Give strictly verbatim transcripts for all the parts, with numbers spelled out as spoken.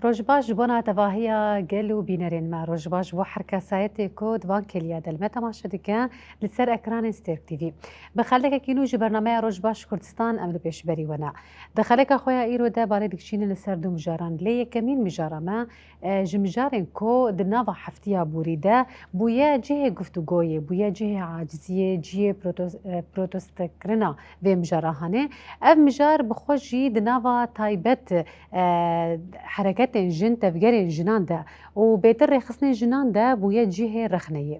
Roj baş ji bona tevahiya gel û bînerên me. Roj baş ji bo her kesayetê ku di van kêliya de li me temaşe dike li ser ekranên Stêrk T V. Bi xelekekî nû ji bernameya Roj Baş Kurdistan em li pêşberî we ne. Di xeleka xwe ya îro de balê dikişînin li ser du mijaran. Lê yekemîn mijara me, e, ji mijarên ku di nava heftiya borî de bûye cihê guftûgoyê, bûye cihê aciziyê, cihê protos-, e, protestekirina vê mijara hanê. Ev mijar bi xwe jî di nava taybet, e, hereketên jin, tevgerên jinan de û bêtir rêxistinên jinan de bûye cihê rexneyê.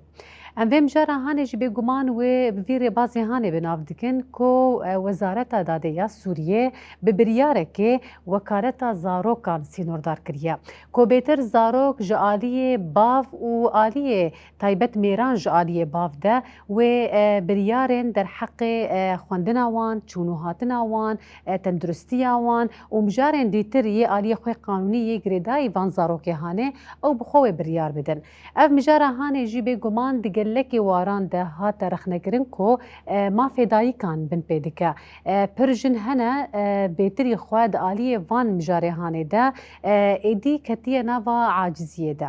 Em vê mijara hanê jî bêguman wê bi vî rêbazê hanê bi nav dikin ku, e, Wezareta Dadê ya Sûriyê bi biryarekê wekaleta zarokan sînordar kiriye, ku bêtir zarok ji aliyê bav û aliyê taybet mêran ji aliyê bav de wê, e, biryarên derheqê, e, xwendina wan, çûn û hatina wan, e, tenduristiya wan û mijarên dîtir yê aliyê xwe qanûnî yê girêdayî van zarokê hanê ew bi xwe wê biryar bidin. Ev mijara hanê jî bêguman di gelekê waran de hate rexnekirin ku, e, mafê dayikan bin pê dike. E, pir jin hene, e, bêtirî xwe di aliyê van mijarê hanê de, e, êdî ketiye nava aciziyê de.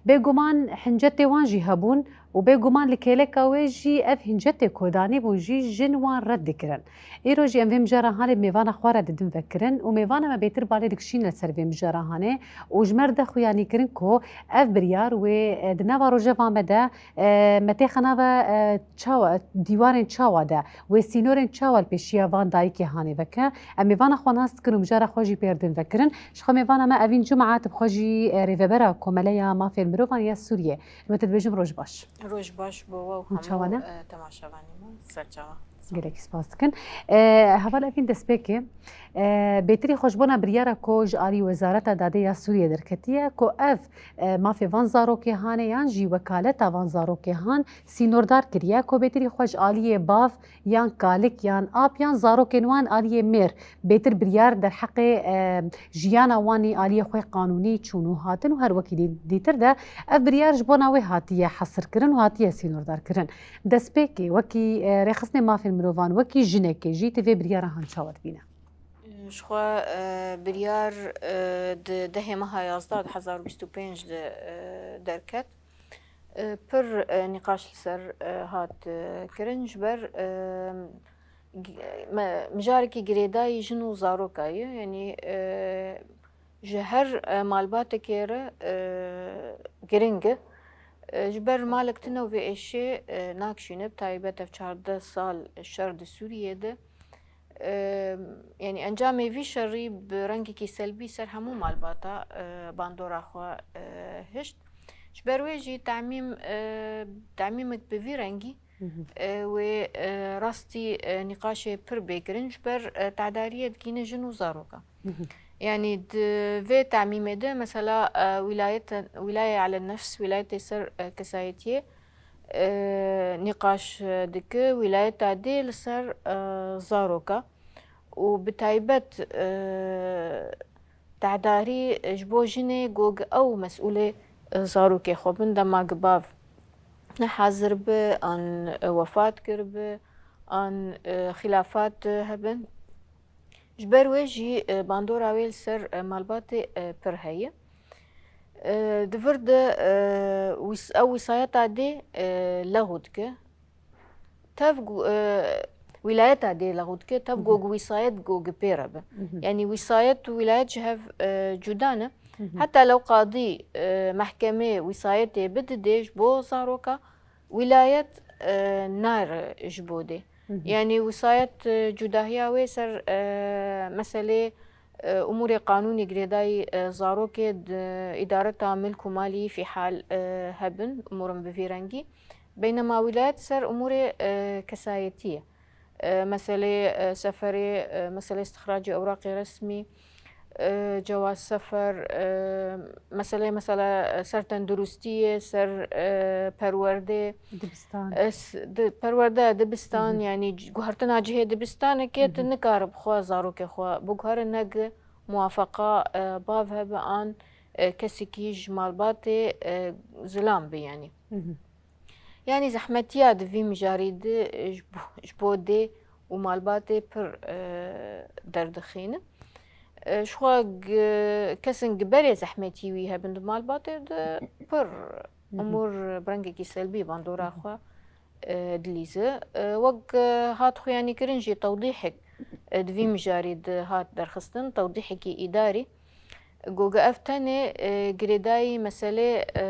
Bêguman hincetê wan jî hebûn û bêguman li kêleka wê jî ev hincetê ku danîbûn jî jin wan red dikirin. Îro jî em vê mijara hanê bi mêvana xwe re didin vekirin û mêvana me bêtir balê dikişîne li ser vê mijara hanê û ji me re de xuyanî kirin ku ev biryar wê, e, di nava rojeva me de, e, me têxe nava, e, çawa, dîwarên çawa de, wê sînorên çawa li pêşiya van dayikê hanê veke. Em mêvana xwe nas dikin û mijara xwe jî pê re din vekirin. Ji xwe mêvana me Evîn Cuma, tu bi xwe jî, e, rêvebera Komeleya Mafên Mirovan ya Sûriyê. Li we te dibêjim roj baş. Roj baş bo we û Hûn çawa hemû, ne? e, temaşevanê me. Ser çawa. Gelekî spas dikin. E, heval Evîn, destpêkê, e, bêtirî xwe ji bona biryara ku ji alî Wezareta Dadê ya Sûriyê derketiye ku ev, e, mafê van zarokê hanê yan jî wekaleta van zarokê han sînordar kiriye ku bêtirî xwe ji aliyê bav yan kalik yan ap yan zarokên wan aliyê mêr bêtir biryar derheqê, e, jiyana wan ê aliyê xwe qanûnî, çûn û hatin û her wekî dî-, dîtir de ev biryar ji bona wê hatiye hesirkirin û hatiye sînordarkirin. Destpêkê wekî, e, rêxistinê mafên mirovan, wekî jinekê jî tu vê biryara han çawa dibîne? Ji xwe, e, biryar, e, di dehê meha yazdeh du hezar û bîst û pênc de, e, derket. E, pir, e, nîqaş li ser, e, hat, e, kirin. Ji ber, e, g-, me, mijarekî girêdayî jin û zaroka ye. Yanî, e, ji her, e, malbatekê re, e, giring e. E, ji ber malek tune û vê êşê, e, nakişîne, bi taybet ev çardeh sal şer di Sûriyê de. E, yanî encamê vî şerî bi rengekî selbî ser hemû malbata, e, bandora xwe, e, hişt. Ji ber wê jî temîm, e, temîmek bi vî rengî, Hı hı. e, wê, e, rastî, e, nîqaşê pir bê kirin, ji ber, e, tedariyê dikîne jin û zaroka. Hı hı. Yanî di vê temîmê de mesela, e, wîlayet, wîlaye ele nefs, wîlayetê ser, e, kesayetiyê, e, nîqaş, e, dike, wîlayeta dê li ser, e, zaroka û bi taybet, e, tedarî ji bo jinê ku ew mesûlê, e, zarokê xwe bin, dema ku bav ne hazir bi, an, e, wefat kiribi, an, e, xilafat, e, hebin. Ji ber wê jî, e, bandora wê li ser, e, malbatê, e, pir heye. E, di vir de, e, wîs-, ew wîsayeta dê, e, lexû dike. Tev gu-, e, wîlayeta dê lexû dike, tev Hı hı. go gu wîsayet go gu pê re be. Hı hı. Yanî wîsayet û wîlayet ji hev, e, cuda ne. Hı hı. Heta lew qadî, e, mehkemê wîsayetê bididê ji bo zaroka, wîlayet, e, nare ji bo dê. Hı hı. Yanî wîsayet, e, cudahiya wê ser, e, meselê, e, umûrê qanûnî girêdayî, e, zarokê di îdareta milk û malî fîhal, e, hebin, umûrin bi vî rengî. Beynema wîlayet ser umûrê, e, kesayetî ye. E, meselê, e, seferê, e, meselê istixracê ewraqê resmî, e, cewaz sefer, e, meselê, mesela, e, ser tenduristiyê, ser, e, perwerdê, Dibistan. e, s-, di, perwerde, dibistan, Hı hı. yanî c-, guhertina cihê dibistanekê, Hı tu hı. nikarib xwe, zarokê xwe biguhere neg muwafeqa, e, bav hebe an, e, kesekî ji malbatê, e, zilam bi, yanî. Hı hı. Yanî zehmetiya di vî mijarî de ji bo, ji bo dê û malbatê pir, e, derdixîne. E, ji xwe gi-, kesên gi berê zehmetî wî hebin di malbatê de pir umûr bi rengekî selbî bandora xwe, e, dilîze. E, wek, e, hat xuyanîkirin jî tewdîhek, e, di vî mijarî de hat derxistin, tewdîhekî îdarî. Goga ev tenê, e, girêdayî meselê, e,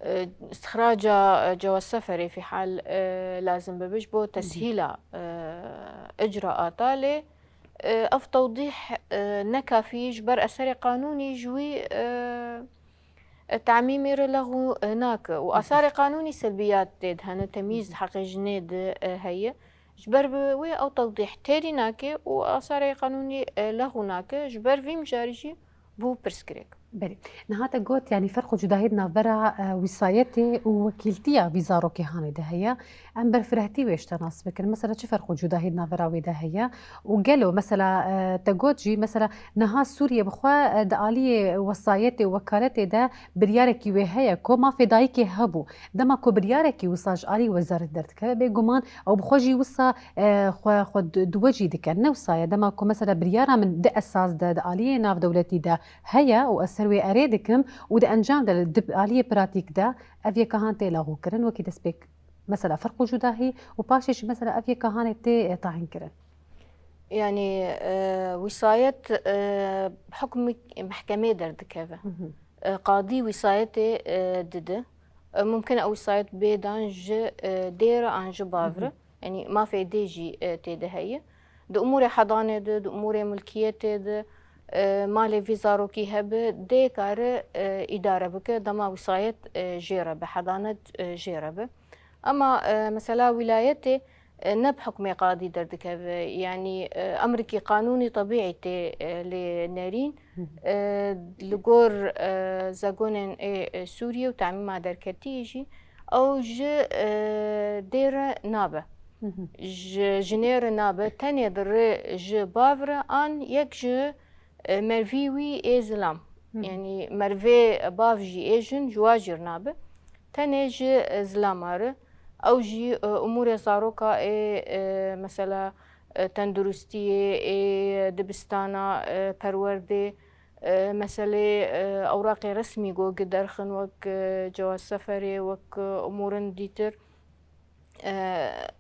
e, istixraca, e, cewaz seferê fî hal, e, lazim bibe ji bo teshîla, e, icraata lê, e, ev tewdîh, e, ne kafî ji ber eserê qanûnî ji wî, e, e, temîmê re lexû, e, nake û asarê qanûnî selbiyat tê de hene, temîz di heqê jinê de, e, heye. Ji ber bi wê ew tewdîh têrî nake û asarê qanûnî, e, lexû nake. Ji ber vî mijarî jî bû pirsgirêk. Belê. Niha te got, yanî ferq û cudahî di navbera, e, wîsayetê û wekîltiya vî zarokê hanê de heye. Em berfirehtî wê ji te nas bikin. Mesela çi ferq û cudahî di navbera wê de heye? Û gelo, mesela, e, te got jî, mesela niha Sûriye bi xwe, e, di aliyê wesayetê û wekaletê de biryarekî wê heye ku mafê dayikê hebû. Dema ku biryarekî wisa ji alî wezaret derdikeve, bêguman ew bi xwe jî wisa, e, xwe, xwe di, diwecî dike. Ne wisa ye. Dema ku mesela biryara min di esas de, di aliyê navdewletî de heye û ez ser wê erê dikim û di encam de, di aliyê pratîk de ev yeka han tê lagûkirin wekî destpêk, mesela ferq û cudahî û paşê jî mesela ev yeka hanê tê, e, tayînkirin. Yanî, e, wîsayet, e, hukmî mehkemê derdikeve. E, qadî wîsayetê, e, dide. E, mumkin e ew wîsayet bê dan ji, e, dê re an ji bav re. Yanî mafê dê jî, e, tê de heye. Di umûrê hedanê de, di umûrê milkiyetê de, e, malê vî zarokî hebe, dê kare, e, îdare bike, dema wîsayet, e, jê re be, hedanet, e, jê re be. Ema, e, mesela wîlayetê, e, ne bi hukmê qadî derdikeve, yanî, e, emrikî qanûnî tebîî tê, e, lê nerîn, e, li gor, e, zegonên ê, e, Sûriyê û temîma derketiyê jî ew ji, e, dê re nabe. Ji jinê re nabe, tenê di rê ji bav re an yek ji, e, mervî wî ê zilam. Yanî mervê bav jî ê jin ji wa jî re nabe. Tenê ji, e, zilama re. Ew jî, e, umûrê zaroka ê, e, mesela, e, tenduristiyê, ê dibistana, e, perwerdê, e, meselê, e, ewraqê resmî go gi derxin wek, e, cewaz seferê, wek, e, umûrin dîtir. E,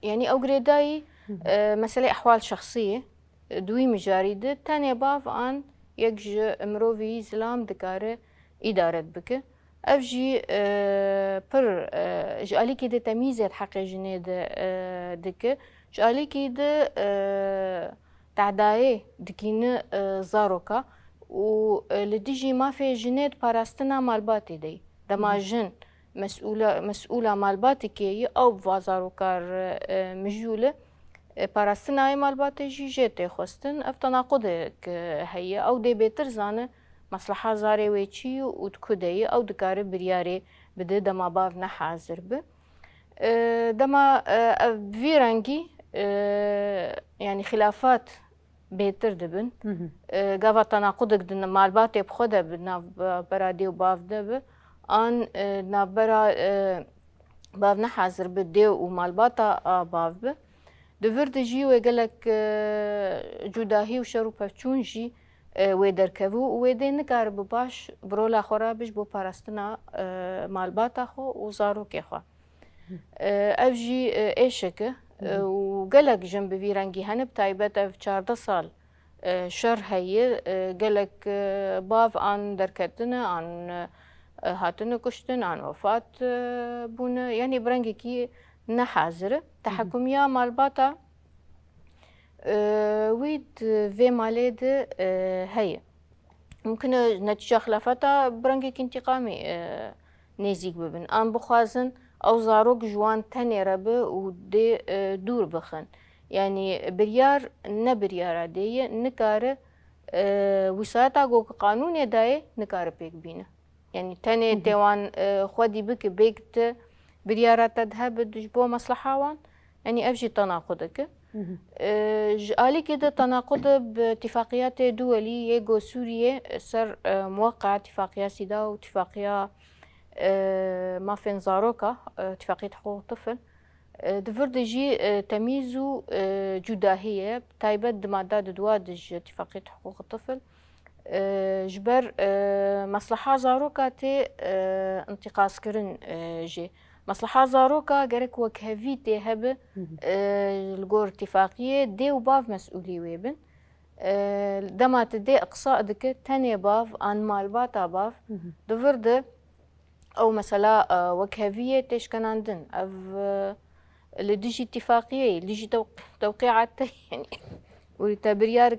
yanî ew girêdayî, e, meselê ehwal şexsî ye. Di wî mijarî de tenê bav an yek ji mirovî zilam dikare îdaret bike. Ev jî, e, pir, e, ji alîkî de temîzê di heqê jinê de, e, dike. Ji alîkî de, e, tehdayê dikîne, e, zaroka û, e, li dijî mafê jinê di parastina malbatê de ye. Dema jin mesûla, mesûla malbatikê ye, ew bi va zaroka re, e, mijûl e. E, parastina wê malbatê jî jê tê xwestin. Ev tenaqudek, e, heye. Ew dê bêtir zane mesleha zarê wê çi ye û di ku de ye. Ew dikare biryarê bide dema bav ne hazir be. E, dema, e, ev bi vî rengî, e, yanî xilafat bêtir dibin. E, gava tenaqudek di malbatê bi xwe de bi navbera dê û bav de bi, an, e, navbera, e, bav ne hazir bi dê û malbata a bav bi. Di vir de jî wê gelek, e, cudahî û şer û pevçûn jî, e, wê derkeve û wê dê nikaribe baş bi rola xwe re bi ji bo parastina, e, malbata xwe û zarokê xwe. E, ev jî, e, êşek e, e, û gelek jin bi vî rengî hene, bi taybet ev çardeh sal, e, şer heye, e, gelek, e, bav an derketine, an, e, hatine kuştin, an wefat, e, bûne. Yanî bi rengekî nehazir e. Tehakumiya malbata, e, wî di vê malê de, e, heye. Mumkin e netîca xilafeta bi rengekî întîqamî, e, nêzîk bibin. An bixwazin ew zarok ji wan tenê re bi û dê, e, dûr bixin. Yanî biryar ne biryara dê ye, nikare, e, wîsayeta ku qanûnê dayê nikare pêk bîne. Yanî tenê tê wan, e, xwedî bike bêk ti biryara te dihe bi ji bo mesleha wan. Yanî ev jî tenaqudek e. E, ji alîkî de tenaqud e bi tifaqiyatê duwelî yê go Sûriyê ser, e, muweqqa tifaqiya sîda û tifaqiya, e, mafên zaroka, e, tifaqiyet huquq tifl. E, di vir de jî, e, temîz û, e, cudahî ye, taybet di madda di dua de ji Tifaqiyet Hiqûq Tifl. E, ji ber, e, mesleha zaroka tê, e, întîqaskirin, e, jê. Mesleha zaroka gerek wekhevî tê hebe, Hı hı. e, li gor tifaqiyê dê û bav mesûlî wê bin. E, dema tu dê iqsa dike, tenê bav an malbata bav, Hı hı. di vir de ew mesela, e, wekheviyê tê şkenandin. Ev, e, li dijî tifaqiyê, li dijî tewq-, tewqîat te, yani, û te biryar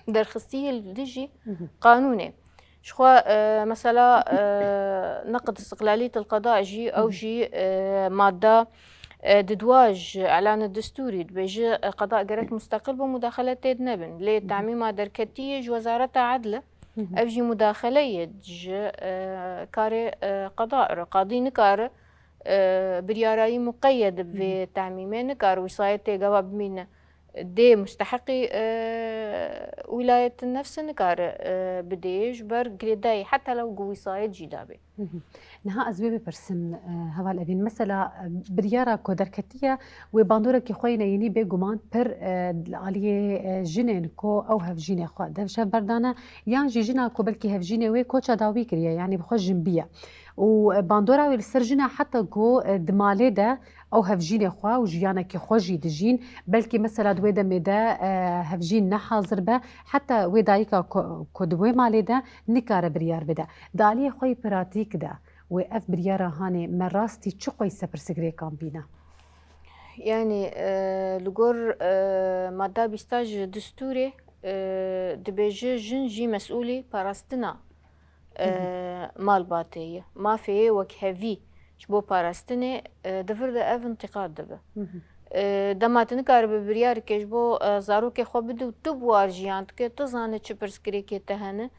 derxistiyê li dijî Hı hı. qanûnê. Ji xwe, e, mesela, e, neqd istiqlaliyet el qeda jî, ew Hı hı. jî, e, madda, e, di dua ji elan destûrî dibêje, e, qeda gerek musteqil be, mudaxele tê de nebin. Lê Hı hı. tamîma derketiyê ji Wezareta Edlê, Hı hı. ev jî mudaxele ye ji, e, karê, e, qeda re. Qadî nikare, e, biryarayî muqeyyed bi vê Hı hı. tamîmê nikare wîsayetê gava bimîne. Dê musteheqî, e, wîlayetin nefsi nikare, e, bidê, ji ber girêdayî heta lew ku wîsayet jî dabe. Hı hı. Niha ez wê bipirsim, e, Heval Evîn. Mesela, e, biryara ku derketiye, wê bandorekî xwe yê neyînî bêguman pir, e, li aliyê, e, jinên ku ew hevjînê xwe di hevşev berdane, yan jî jina ku belkî hevjînê wê koça dawî kiriye, yanî bi xwe jinbî ye. Û, e, bandora wê li ser jina heta ku, e, di malê de ew hevjînê xwe û jiyanekî xwe jî dijîn, belkî mesela di wê demê de, e, hevjîn ne hazir be, heta wê dayika ku, ku di wê malê de nikare biryar bide. Di aliyê xwe yê pratîk de wê ev biryara hanê me rastî çi qoyse pirsgirêkan bîne? Yanî, e, li gor, e, madda bîsta ji destûrê, e, dibêje jin jî mesûlî parastina, e, Hı hı. malbatê ye. Mafê yê wekhevî ji bo parastinê, e, di vir de ev întîqad dibe. Hı hı. E, dema tu nikaribe biryareke ji bo, e, zarokê xwe bide û tu bi war jiyan dike, tu zane çi pirsgirêkê te hene.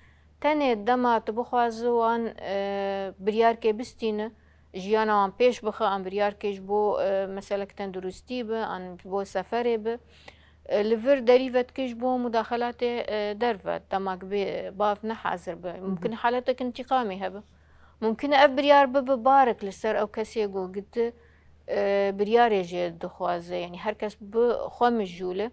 Tenê dema tu bixwaze wan, e, biryarkê bistîne, jiyana wan pêş bixe, an biryarkê ji bo, e, meselek tenduristî be, an ji bo seferê be, e, li vir derî vedike ji bo mudaxelatê, e, derve, dema ku bê, bav ne hazir be. Hı hı. Mumkin e haletek întîqamî hebe. Mumkin e ev biryar bibe barek li ser ew kesê ku giti, e, biryarê jê dixwaze. Yanî her kes bi xwe mijûl e.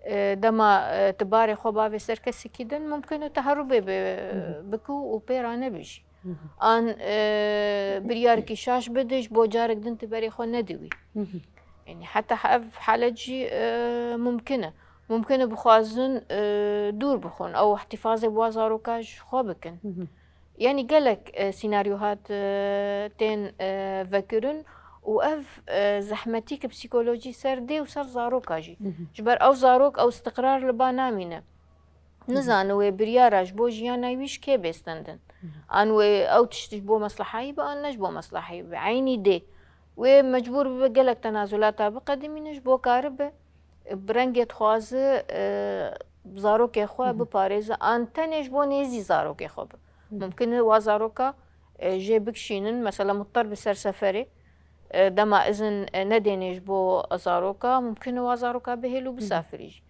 E, dema, e, tu barê xwe bavê ser kesekî din, mumkin e teherûbê bi-, Hı hı. bike û pê re nebe jî. Hı hı. An, e, biryarekî şaş bide, ji bo carek din tu berê xwe nede wî. Hı hı. Yanî heta ev halet jî, e, mumkin e. Mumkin e bixwazin, e, dûr bixwin. Ew îhtîfazê bi wa zaroka ji xwe bikin. Hı hı. Yanî gelek, e, sînaryohat, e, tên, e, vekirin û ev, e, zehmetî ki psîkolojî ser dê û ser zaroka jî. Hı hı. Ji ber ew zarok ew istiqrar li ba namîne. Hı hı. Nizane wê biryara ji bo jiyana wî ji kê bê stendin. Hı hı. An wê ew tişt ji bo meslehayî be, an ne ji bo meslehayî be. Eynî dê. Wê mecbûr bibe gelek tenazulata biqedimîne ji bo karibe, e, bi rengê dixwaze, e, zarokê xwe Hı hı. biparêze. An tenê ji bo nêzî zarokê xwe be. Hı hı. Mumkin e wa zaroka, e, jê bikişînin, mesela muttar bi ser seferê, e, dema izin, e, nedênê ji bo zaroka, mumkin e wa zaroka bihêl û Hı hı. bisafirî jî.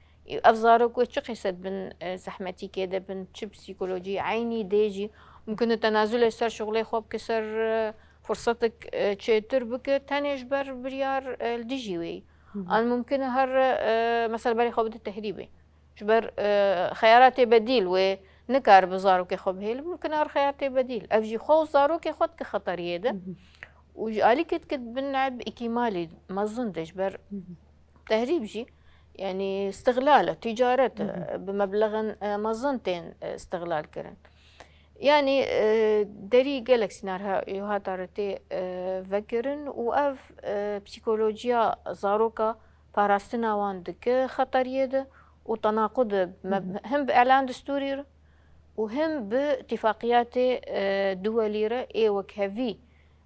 Ev zarok wê çi qîse dibin, e, zehmetîkê de bin, çi psîkolojî, eynî dê jî, mumkin e tenazulê ser şuxulê xwe bike, ser, e, fursetek, e, çêtir bike, tenê ji ber biryar, e, li dijî wê yî. Hı hı. An mumkin e her, e, mesela berê xwe bide tehrîbê. Ji ber, e, xeyaratê bedîl wê nikaribe zarokê xwe bihêle, mumkin e her xeyaratê bedîl. Ev jî xwe û zarokê xwe dike xeteriyê de. Hı hı. Û ji alîkê dike di bin eb îhtimalî mezin de ji ber Hı hı. tehrîb jî, yanî, istiglal e, ticaret e, Hı hı. bi meblexên, e, mezin tên, e, istiglal kirin. Yanî, e, derî gelek sînaryohata re tê, e, vekirin û ev, e, psîkolojiya zaroka parastina wan dike xeteriyê de û tenaqud e me-, Hı hı. him bi elan destûrî re û him bi tifaqiyatê, e, duwelî re ê wekhevî,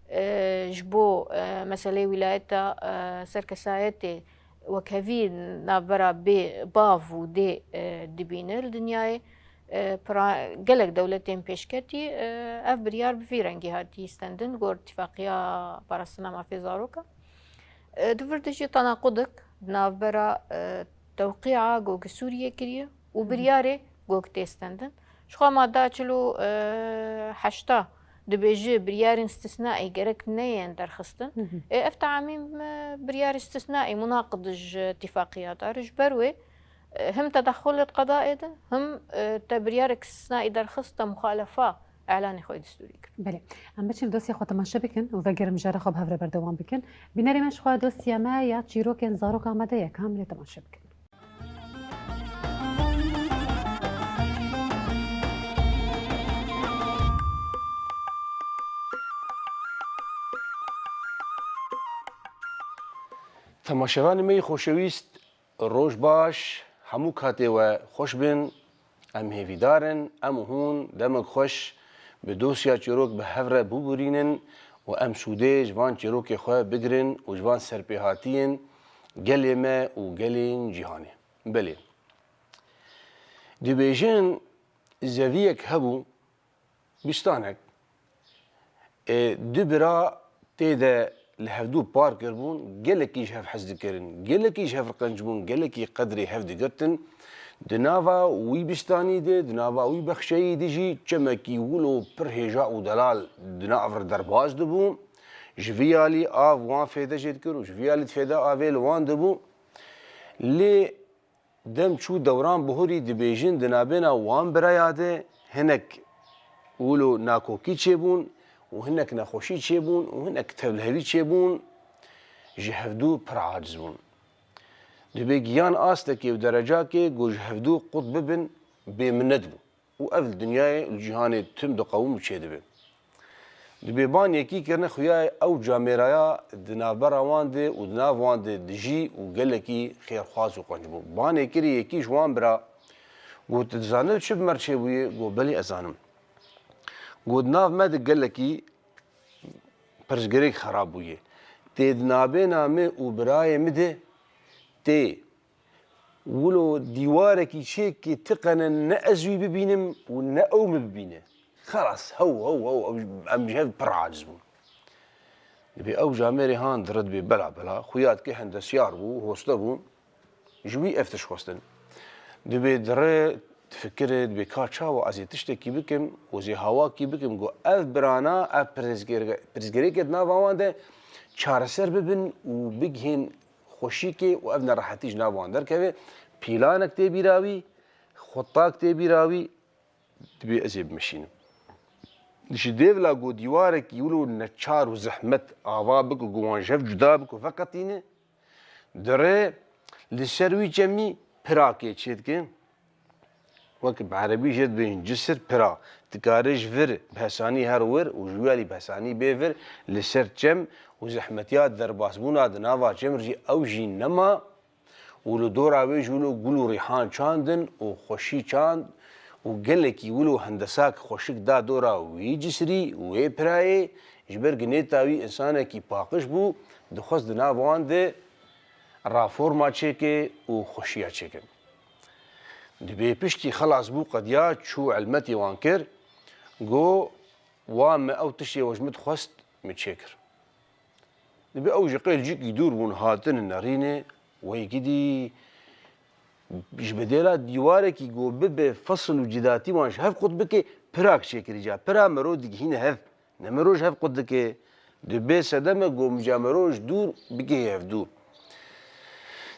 e, ji bo, e, meseleyê wîlayeta, e, serkesayetê wekhevî navbera bê bav û dê, e, dibîne li dinyayê. E, pira-, gelek dewletên pêşketî, e, ev biryar bi vî rengî hatî stendin, gor Tifaqîya Parastina Mafê Zaroka. E, di vir de jî tenaqudek di navbera, e, tewqîa ku Sûriyê kiriye û Hı hı. biryarê ku tê stendin. Ji xwe madda çil û heşta dibêje biryarên îstisnaî gerek neyên derxistin. Hı hı. Ê, ev tamîm, e, biryarê îstisnaî munaqid ji îtîfaqiyat e. Ji ber wê, e, him tedexulê qedayê de, him, e, te biryarek îstisnaî derxist, te muxalefa îlanê xwe yê destûrî kir. Belê. Em biçin dosya xwe temaşe bikin û vegerin mijara xwe bi hev re berdewam bikin. Bînerê me ji xwe dosya me ya çîrokên zarok amade ye, kamilê temaşe bikin. Temaşevanê me yê xoşewîst, roj baş, hemû katê we xweş bin. Em hêvîdar in, em û hûn demek xweş bi dosya çîrok bi hev re bibûrînin û em sûdê ji van çîrokê xwe bigirin û ji van serpêhatiyên gelê me û gelên cîhanê. Belê. Dibêjin, zeviyek hebû, bistanek, e, du bira tê de li hevdû par kiribûn, gelekî ji hev hez dikirin, gelekî ji hev qenc bûn, gelekî qedrê hev digirtin. Di nava wî bistanî de, di nava wî bexçeyî de jî çemekî wilo pir hêja û delal di nav re derbas dibû. Ji vî alî av wan fêde jê dikir û ji vî alî fêde avê li wan dibû. Lê dem çû dewran bihurî, dibêjin di nabêna wan biraya de hinek wilo nakokî çêbûn û hinek nexweşî çêbûn û hinek tevlihevî çêbûn, ji hevdû pir aciz bûn. Dibê giyan astekê û derecakê ku ji hevdû qut bibin, bêminet bû. Û ev li dinyayê, li cîhanê tim diqewim û çêdibe. Dibê ban yekî kirine xuya ew camêraya di navbera wan de û di nav wan de dijî û gelekî xêrxwaz û qenc bû. Banê kirî yekî ji wan bira got, "Tu dizanî çi bi me re çêbûye?" Got, "Belê ez zanim." Got, "Di nav me de gelekî pirsgirêk xerab bûye. Tê di nabêna me û birayê min de tê wilo dîwarekî çêkê tiqene ne ez wî bibînim û ne ew min bibîne. Xelas, hew, hew, hew, ew, em ji hev pir aciz bûn." Dibê ew camêrê han dire dibê bela bela, xuya dike hendesyar bû, hoste bû, ji wî ev tişt xwestin. Dibê dire difikire, dibê ka çawa ez ê tiştekî bikim û ez ê hawakî bikim ku ev birana, ev pirsgirêke, pirsgirêke di nava wan de çareser bibin û bigihên xweşikê û ev nerehetî ji nav wan derkeve. Pîlanek tê bîra wî, xutak tê bîra wî, dibê ez ê bimeşînim. Ji dêvla ku dîwarekî wilo neçar û zehmet ava bike, ku wan ji hev cuda bike û veqetîne, dire li ser wî çemî pirakê çêdike. Wek bi erebî jê dibêjin cisir pira. Dikare ji vir bi hesanî her wir û ji wî alî bi hesanî bê vir li ser çem û zehmetiya derbasbûna di nava çem jî ew jî nema û li dora wê jî wilo gul û rîhan çandin û xweşî çand û gelekî wilo hendesak xweşik da dora wî cisirî û wê pirayê, ji ber ginêta wî însanekî paqij bû, dixwest di nav wan de raforma çêke û xweşiya çêke. Dibê piştî xelas bû qediya çû elmetê wan kir, got, "Wa me ew tiştê we ji min dixwest, min çêkir." Dibê ew ji qêl cîkî dûr bûn, hatine nerînê, wey gidî ji bedêla dîwarekî ku bibe fesil û cidatî wan ji hev qut bike, pirak çêkirî ca. Pira mero digihîne hev. Ne mero ji hev qut dike. Dibê sedeme ku mica mero ji dûr bigihê hevdû.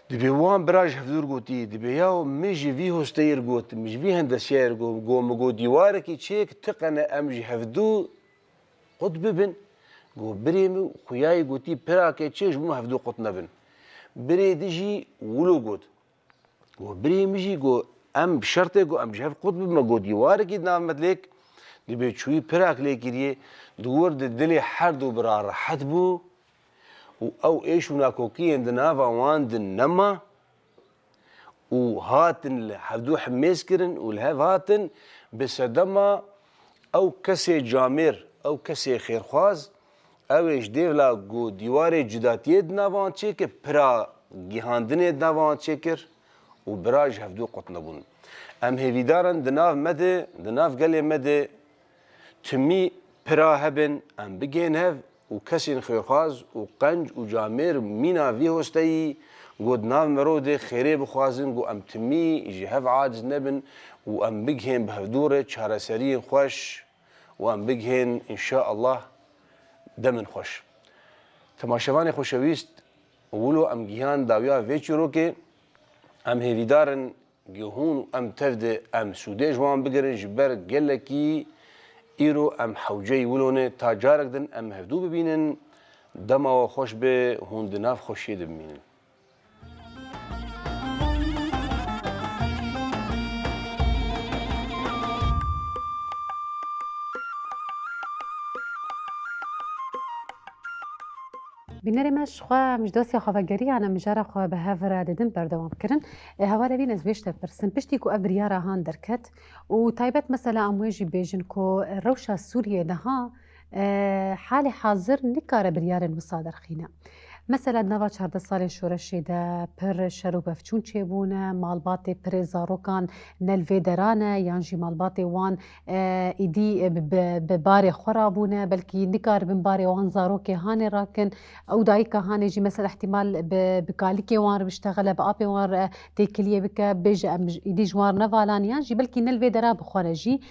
Dibê wan bira ji hevdûr gotî, dibê yaw min ji vî hosteyê re got, min ji vî hendesiyayê re got, got, min got dîwarekî çêk tiqene em ji hevdû qut bibin. Got birê min xuyayê gotî pirake çêk ji bo me hevdû qut nebin. Birê di jî wilo got. Got, "Birê min jî got, em bi şertê got, em ji hev qut bibin, me got, dîwarekî di nav me dilêk." Dibê çûyî pirak lê kiriye, di wir de dilê her du bira rehet bû û ew êş û nakokiyên di nava wan de nema û hatin li hevdû himêz kirin û li hev hatin bi sedema ew kesê camêr, ew kesê xêrxwaz, ew ê ji dêvla ku dîwarê cudatiyê di nava wan çêkir, pira gihandinê di nava wan çêkir û bira ji hevdû qut nebûn. Em hêvîdar in di nav me de, di nav gelê me de timî pira hebin, em bigihên hev û kesên xêrxwaz û qenc û camêr mîna vî hosteyî ku di nav mero de xêrê bixwazin, ku em timî ji hev aciz nebin û em bigihên bi hevdû re çareseriyên xweş û em bigihên înşaallah demin xweş. Temaşevanê xoşewîst, wilo em gihan dawiya vê çîrokê, em hêvîdar in ku hûn û em tev de em sûdê ji wan bigirin, ji ber gelekî îro em hewceyî wilo ne. Ta carek din em hevdû bibînin, dema we xweş be, hûn di nav xweşiyê de bimînin. Bînerê me, ji xwe em ji dosya xwe vegeriyane, mijara xwe bi hev re didin berdewam kirin. E, hevalê wî ez wê ji te pirsim, piştî ku ev biryara han derket û taybet mesela em wê jî bêjin ku rewşa Sûriyê niha, e, halê hazir nikare biryarên wisa derxîne. Mesela di nava çardeh salên şoreşê de pir şer û pevçûn çêbûne, malbatê pirê zarokan ne li vê dera ne, yan jî malbatê wan, e, êdî, e, bi, bi, bi barê xwe rabûne, belkî nikaribin barê wan zarokê hanê rakin. Ew dayika hanê jî mesela ihtimal bi, bi kalikê wan re biştexile, bi apê wan re têkiliyê bike, bêje em êdî ji wan re nevalan, yan jî belkî ne li vê dera bi xwe re jî.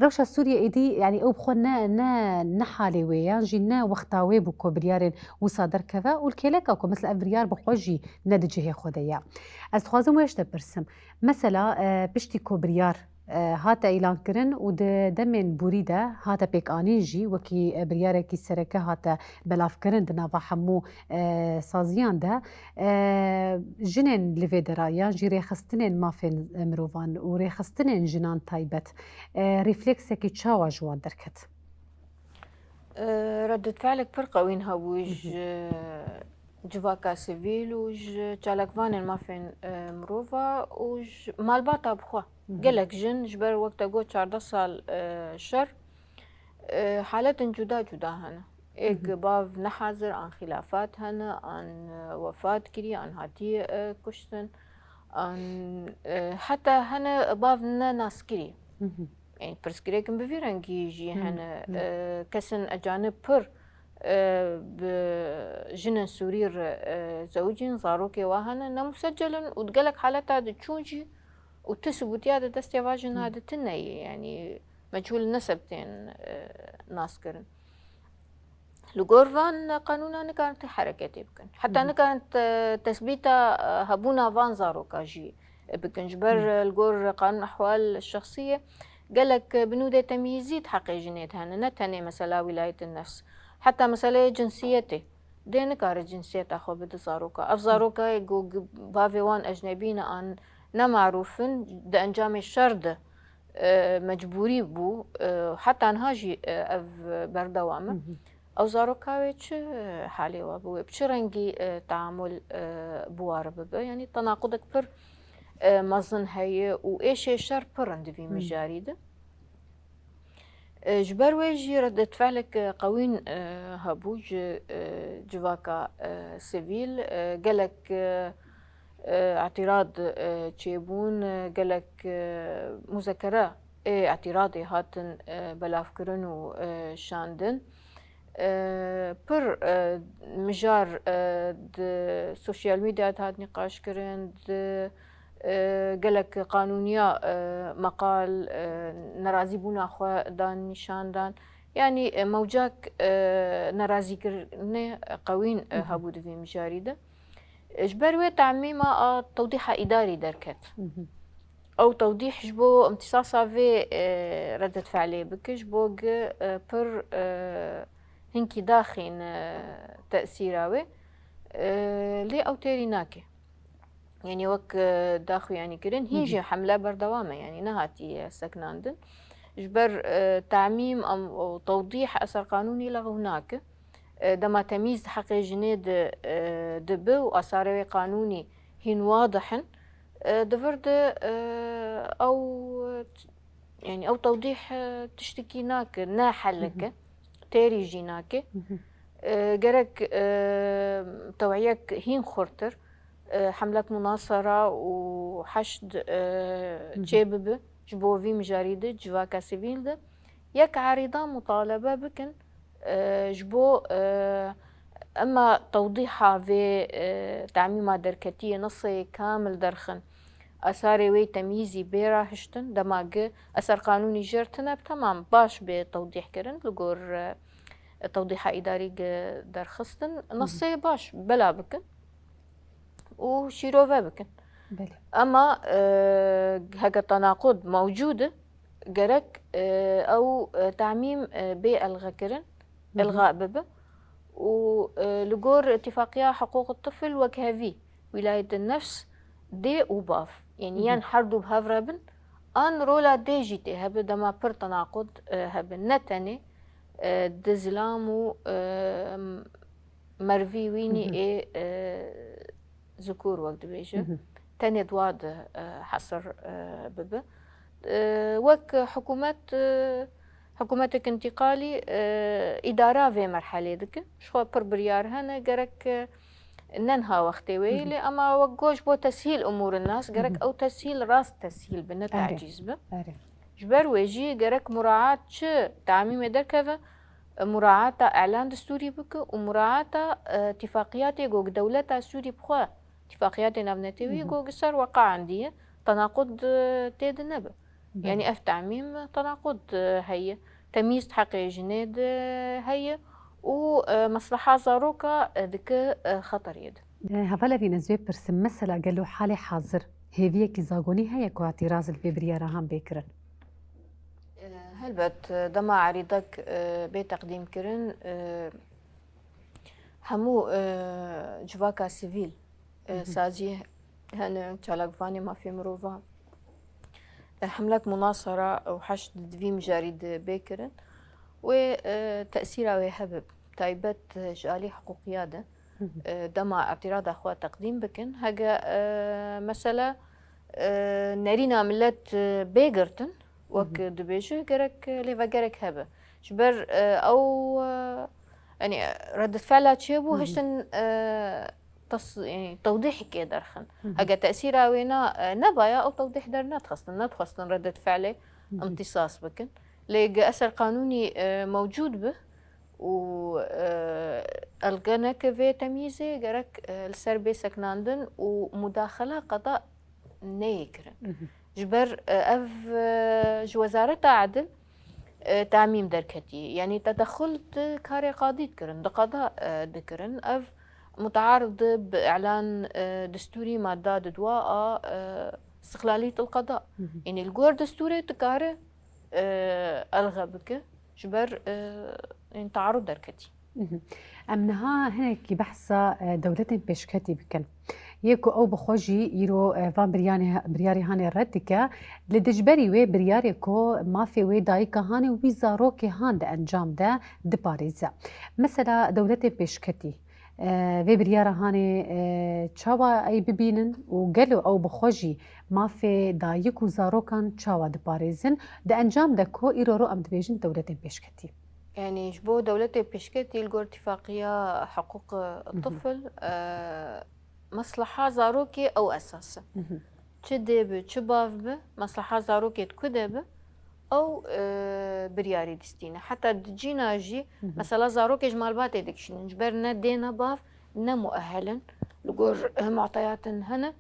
Rewşa Sûriyê êdî, yanî ew bi xwe ne, ne, ne halê wê, yan jî ne wexta wê bû ku biryarên wisa derkeve û li kêleka ku mesela ev biryar bi xwe jî ne di cihê xwe de ye. Ez dixwazim wê ji te pirsim. Mesela, e, piştî ku biryar, e, hate îlankirin û di demên borî de hate pêkanîn jî, wekî, e, biryarekî sereke hate belavkirin di nava hemû, e, saziyan de, e, jinên li vê dera yan jî rêxistinên mafên mirovan û rêxistinên jinan taybet, e, refleksekî çawa ji wan derket? E, reddetfeelek pir qewîn hebû ji civaka sivîl û ji çalakvanên mafên, e, mirova û ji malbata bi xwe. Gelek jin ji ber wek te got çardeh sal, e, şer, e, haletên cuda cuda hene. Êk bav nehazir an xilafat hene, an, e, wefat kirî, an hatî, e, kuştin, an, e, heta hene bav ne naskirî. Yanî pirsgirêkin bi vî rengî jî hene. E, kesên ecanib pir, e, bi jinên Sûrî re, e, zewicîn, zarokê wa hene, ne musecel in û di gelek haleta de çûn jî û ti subûtiya di destê va jina de tune ye. Yanî meçhûl ne sebtên, e, naskirin. Li gor van qanûna nikarin ti hereketê bikin. Heta nikarin te-, tesbîta, e, hebûna van zaroka jî bikin. Ji ber, e, li gor qanûn ehwal şexsiyê gelek, e, binûdê temyîzî di heqê jinê de hene. Ne tenê mesela wîlayetên nefs. Heta meseleyê cinsiyetê. Dê nikare cinsiyeta xwe bide zaroka. Ev zaroka ku bavê wan ecnebî ne an ne marûf in, di encamê şer de e, mecbûrî bû, e, heta niha jî, e, ev berdewam e. Ew zaroka wê çi halê we bû, wê bi çi rengî, e, teamul, e, bi wa re bibe? Yanî tenaqudek pir, e, mezin heye û êşê şer pir in di vî mijarî de. E, ji ber wê jî reddetfeelek, e, qewîn, e, hebû ji, e, civaka, e, sivîl, e, gelek, e, e, îtîrad, e, çêbûn, e, gelek, e, muzekere ê îtîradê hatin, e, belavkirin û, e, şandin. E, pir, e, mijar, e, di sosyal medya de hat nîqaşkirin, di, e, gelek qanûniya, e, meqal, e, nerazîbûna xwe dan nîşan dan. Yanî, e, mewcak, e, nerazîkirinê qewîn, e, hebû di vî mijarî de. Ji ber wê temîma a tewdîha îdarî derket. Ew tewdîh ji bo imtîsasa vê, e, reddetfeelê bike, ji bo gi, e, pir, e, hinkî daxîn, e, tesîra wê. E, lê ew têrî nake. Yanî wek, e, daxuyanî kirin, hîn jî hemle berdewam e, yanî nehatiye sekinandin. Ji ber, e, temîm em, û tewdîh eser qanûnî lexw nake. E, dema temîz di heqê jinê de, e, dibe û asarê wê qanûnî hîn wadih in, e, di vir de, e, ew, yanî ew tewdîh, e, tiştekî nake, ne helek e, têrî jî nake. E, gerek, e, tewiyek hîn xurtir, e, hemlek munasara û heşd, e, çêbibe ji bo vî mijarî de, civaka sivîl de. Yek erîda mutalebe bikin, e, ji bo, e, ema tewdîha vê, e, temîma derketiyê neseyê kamil derxin. asarê wê temyîzî bê rahiştin, dema gi eser qanûnî jêr tine, temam, baş bê tewdîh kirin, li gor, e, tewdîha îdarî gi derxistin, Hı hı. nesê baş bela bikin û şîrove bikin. Belê. Ema, e, heke tenaqud mewcûd e, gerek, e, ew, e, tamîm, e, bê elxe kirin, Hı hı. elxa bibe. Û, e, li gor îtifaqiya hiqûq tifil wek hevî, wîlayet nefs dê û bav, yanî Hı hı. yan her du bi hev re bin, an rola dê jî tê hebe, dema pir tenaqud, e, hebe. Ne tenê, e, di zilam û, e, mervî wînî Hı hı. ê, e, zikûr wek dibêje. Hı hı. Tenê di wa de, e, hesir, e, bibe. E, wek hikûmet, e, hikûmetek întîqalî, e, îdara vê merhelê dike. Ji xwe pir biryar hene, gerek, e, ne niha wextê wê Hı hı. lê ema wek got ji bo teshîl umûrin nas, gerek Hı hı. ew teshîl rast teshîl be, ne Erê. tacîz be. Erê. Ji ber wê jî gerek muraat çi tamîmê derkeve, muraata elan distûrî bike û muraata, e, tifaqiyatê ku dewleta Sûrî bi xwe, tifaqiyatê navnetewî Hı hı. ku li ser weqa andiye, tenaqud, e, tê de nebe. Belê. Yanî ev tamîm tenaqud, e, heye. Temyîz di heqê jinê de heye û, e, mesleha zaroka, e, dike, e, xeteriyê de. E, hevalê vî ez wê pirsim, mesela gelo halê hazir hêviyekî zagonî heye ku îtîraz li vê biryara han bê kirin? E, helbet, e, dema erîdek, e, bê teqdîm kirin, e, hemû, e, civaka sivîl, e, Hı hı. sazî hene, çalakvanê mafê mirovan, e, hemlek munasara û heşd di vî mijarî de bê kirin. Wê, e, tesîra wê hebe, taybet, e, ji alî hiqûqiya de. Hı hı. E, dema îtîrada xwe teqdîm bikin. Hege, e, mesela, e, nerîna milet, e, bê girtin, wek Hı hı. dibêje, gerek, e, lêvegerek hebe. Ji ber, e, ew, e, yanî, reddetfela çêbû, Hı hı. hiştin, e, tas-, yanî, tewdîhekê derxin. Hı hı. Hege tesîra wê na, e, nebaya, ew tewdîh dernedixistin, nedixwestin reddetfelê Hı hı. imtîsas bikin. Lê gi eser qanûnî, e, mewcûd bi, û, e, elqe neke vê temyîzê, gerek, e, li ser bê seknandin û mudaxela qeda neyê kirin. Mhm. Ji ber, e, ev, e, ji Wezareta Edil, e, tamîm derketî. Yanî tedexul di karê qadî dikirin, di qeda, e, dikirin. Ev mutearid bi îlan, e, distûrî madda di dua a, e, istiqlalîyet el qeda. Mhm. Yanî li gor distûrê dikare, e, elxe bike. Ji ber, e, ên taarud derketî. Mhm. Em niha hinekî behsa, e, dewletên pêşketî bikin. Yê ku ew bi xwe jî îro, e, van biryarê, biryarê hanê red dike, li dijberî wê biryarê ku mafê wê dayika hanê û wî zarokê han di encam de diparêze. Mesela dewletên pêşketî, e, vê biryara hanê, e, çawa ey bibînin û gelo ew bi xwe jî mafê dayik û zarokan çawa diparêzin? Di encam de ku îro ro em dibêjin dewletên pêşketî. Yanî ji bo dewletê pêşketî li gor Îtîfaqiya Hiqûq Mhm. Tifl, e, mesleha zarokê ew esas e. Mhm. Çi dê bi, çi bav bi, mesleha zarokê di ku de bi, ew, e, biryarî distîne. Heta di cîna jî Mhm. mesela zarokê ji malbatê dikişînin. Ji ber ne dê ne bav ne muehel in. Li gor, e, mu'teyatin hene.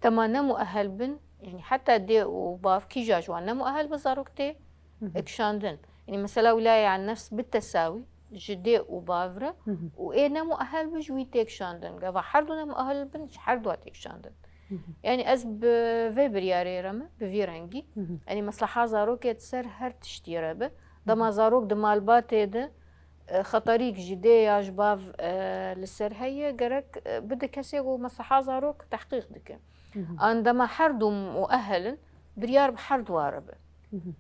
Dema ne muehel bin, yanî heta dê û bav kîja ji wan ne muehel bi zarok tê Hı hı. kişandin. Yanî mesela wîlaya nefs bi tesawî ji dê û bav re Hı hı. û ê ne muehel bi ji wî tê kişandin. Gava her du ne muehel bin ji her dua tê kişandin. Hı hı. Yanî ez bi vê biryarê re me, bi vî rengî. Hı hı. Yanî mesleha zarokê di ser her tiştî re bi. Hı hı. Dema zarok di malbatê de, e, xeterîk ji dê ya ji bav, e, li ser heye, gerek, e, bide kesê ku mesleha zarok tehqîq dike. Hı hı. An dema her du muehel in, biryar bi her dua re bi. Hı hı.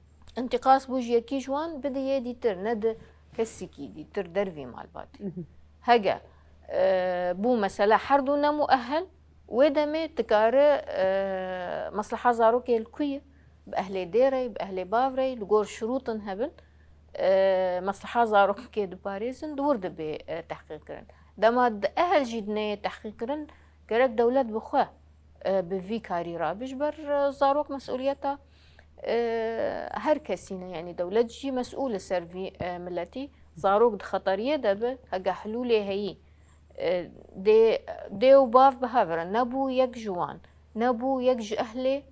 Întîqas bû ji yekî ji wan bide yê dîtir, ne di kesikî dîtir dervî malbatê. Mhm. Hege, e, bû mesela her du ne muehel, wê demê dikare, e, mesleha zarokê li ku ye, bi ehlê dê re, bi ehlê bav re, li gor şirûtin hebin, e, mesleha zarokê diparêzin, di wir dibê, e, tehqîq kirin. Dema di ehel jî di neyê tehqîq kirin, gerek dewlet bi xwe e, bi vî karî rabe. Ji ber, e, zarok mesûliyeta, e, her kesî ne. Yanî dewlet jî mesûl li ser vî, e, miletî. Zarok di xeteriyê de be, hege hilûlê heyî, e, dê, dê û bav bi hev re nebû yek ji wan. nebû yek ji ehlê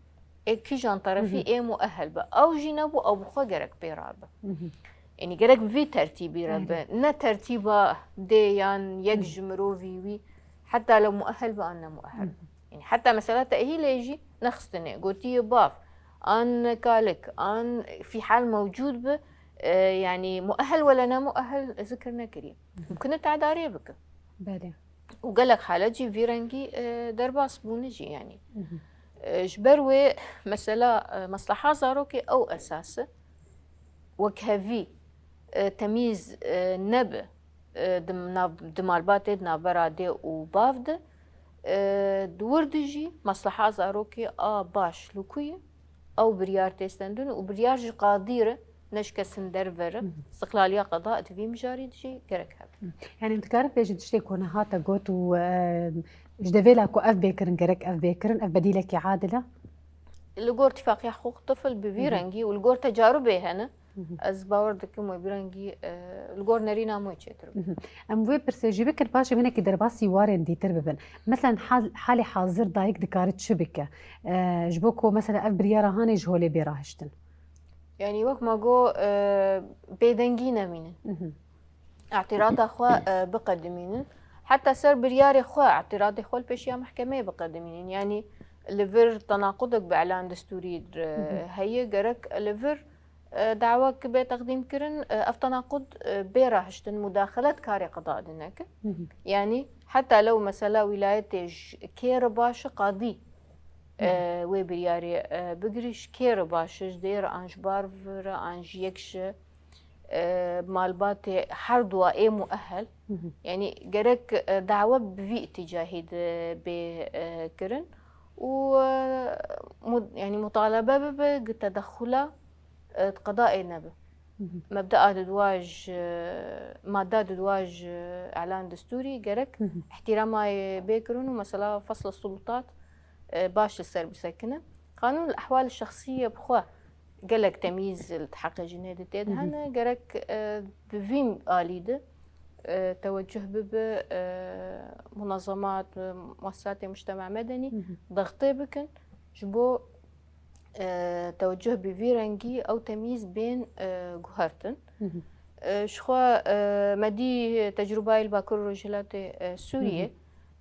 ê kîjan terefî ê muehel be. Ew jî nebû, ew bi xwe gerek pê rabe. Yanî gerek bi vî tertîbî re be. Ne tertîba dê yan yek ji mirovî wî, heta lew muehel be an ne muehel be. Yanî heta mesela tehîlê jî nexistine. Gotiye bav, an kalik, an fîhal mewcûd be, e, yanî muehel wele ne muehel zikir nekiriye. Mumkin e tedarê bike. Belê. Û gelek halet jî vî rengî, e, derbas bûne jî yanî. E, ji ber wê mesela, e, mesleha zarokê ew esas e. Wekhevî, e, temîz, e, nebe, e, di nav-, di malbatê, di navbera dê û bav de, e, di wir de jî mesleha zarokê a baş li ku ye, ew biryar tê stendin û biryar ji qadî re, ne ji kesin derve re, istiqlaliya qeda di vî mijarî de jî gerek hebe. Yanî em dikarin bêjin tiştê ku niha te got û, e, ji devêla ku ev bê kirin, gerek ev bê kirin, ev bedîlekî adil e? Li gor Tifaqiya Hiqûq Tifl bi vî rengî û li gor tecarubê hene, ez bawer dikim wê bi rengî, e, li gor nerîna wê çêtir be. Em wê pirsê jî bikin, paşê hinekî derbasî warên dîtir bibin. Meselen hal-, halê hazir dayik dikare çi bike? E, ji bo ku mesela ev biryara hanê ji holê bê rahiştin? Yanî wek ma got, e, bêdengî nemînin. Îtîrata xwe, e, biqedimînin. Heta ser biryarê xwe, îtîratê xwe li pêşiya mehkemeyê biqedimînin. Yanî li vir tenaqudek bi îlan destûrî re heye, gerek li vir, e, dawek bê teqdîmkirin, e, ev tenaqud, e, bê rahiştin, mudaxelet karê qeda de neke. Yanî heta lew mesela wîlayetê ji kê re baş e, qadî, e, wê biryarê, e, bigirî, ji kê re baş e, ji dê re an ji bav re an ji yek ji, e, malbatê herduwa ê muehel. Yanî gerek, e, dawe bi vî îtîcahî de bê, e, kirin û, e, mu-, yanî mutalebe bibe gi tedexula, e, di qedayê nebe. Mebdea di dua ji, madda di dua ji îlan destûrî gerek îhtîramayê bê kirin û mesela fesl sultat, e, baş li ser bisekine. Qanûn li ehwal şexsî ye bi xwe gelek temîz li heqê jinê de tê de hene. Gerek, e, bi vî alî de, e, tewecuh bibe, e, munezemat, e, muessesatê mujtema medenî dextê bikin ji bo, e, tewecuh bi vî rengî ew temîz bên, e, guhertin. E, ji xwe, e, me dî tecrûbayê li Bakur û Rojhilatê, e, Sûriyê.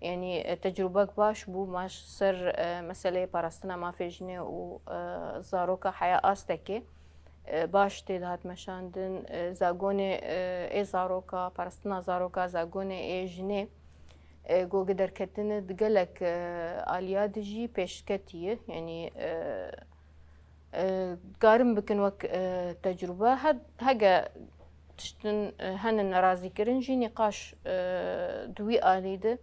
Yanî, e, tecrûbek baş bû, ma ji ser, e, meseleyê parastina mafê jinê û, e, zaroka heya astekê, e, baş tê dihat meşandin, e, zagonê, e, ê zaroka, parastina zaroka, zagonê ê jinê, e, go gi derketine di gelek, e, aliya de jî pêşketiye. Yanî, e, e, karin bikin wek, e, tecrûbe. He-, hege tiştin, e, hene nerazîkirin jî nîqaş, e, di wî alî de,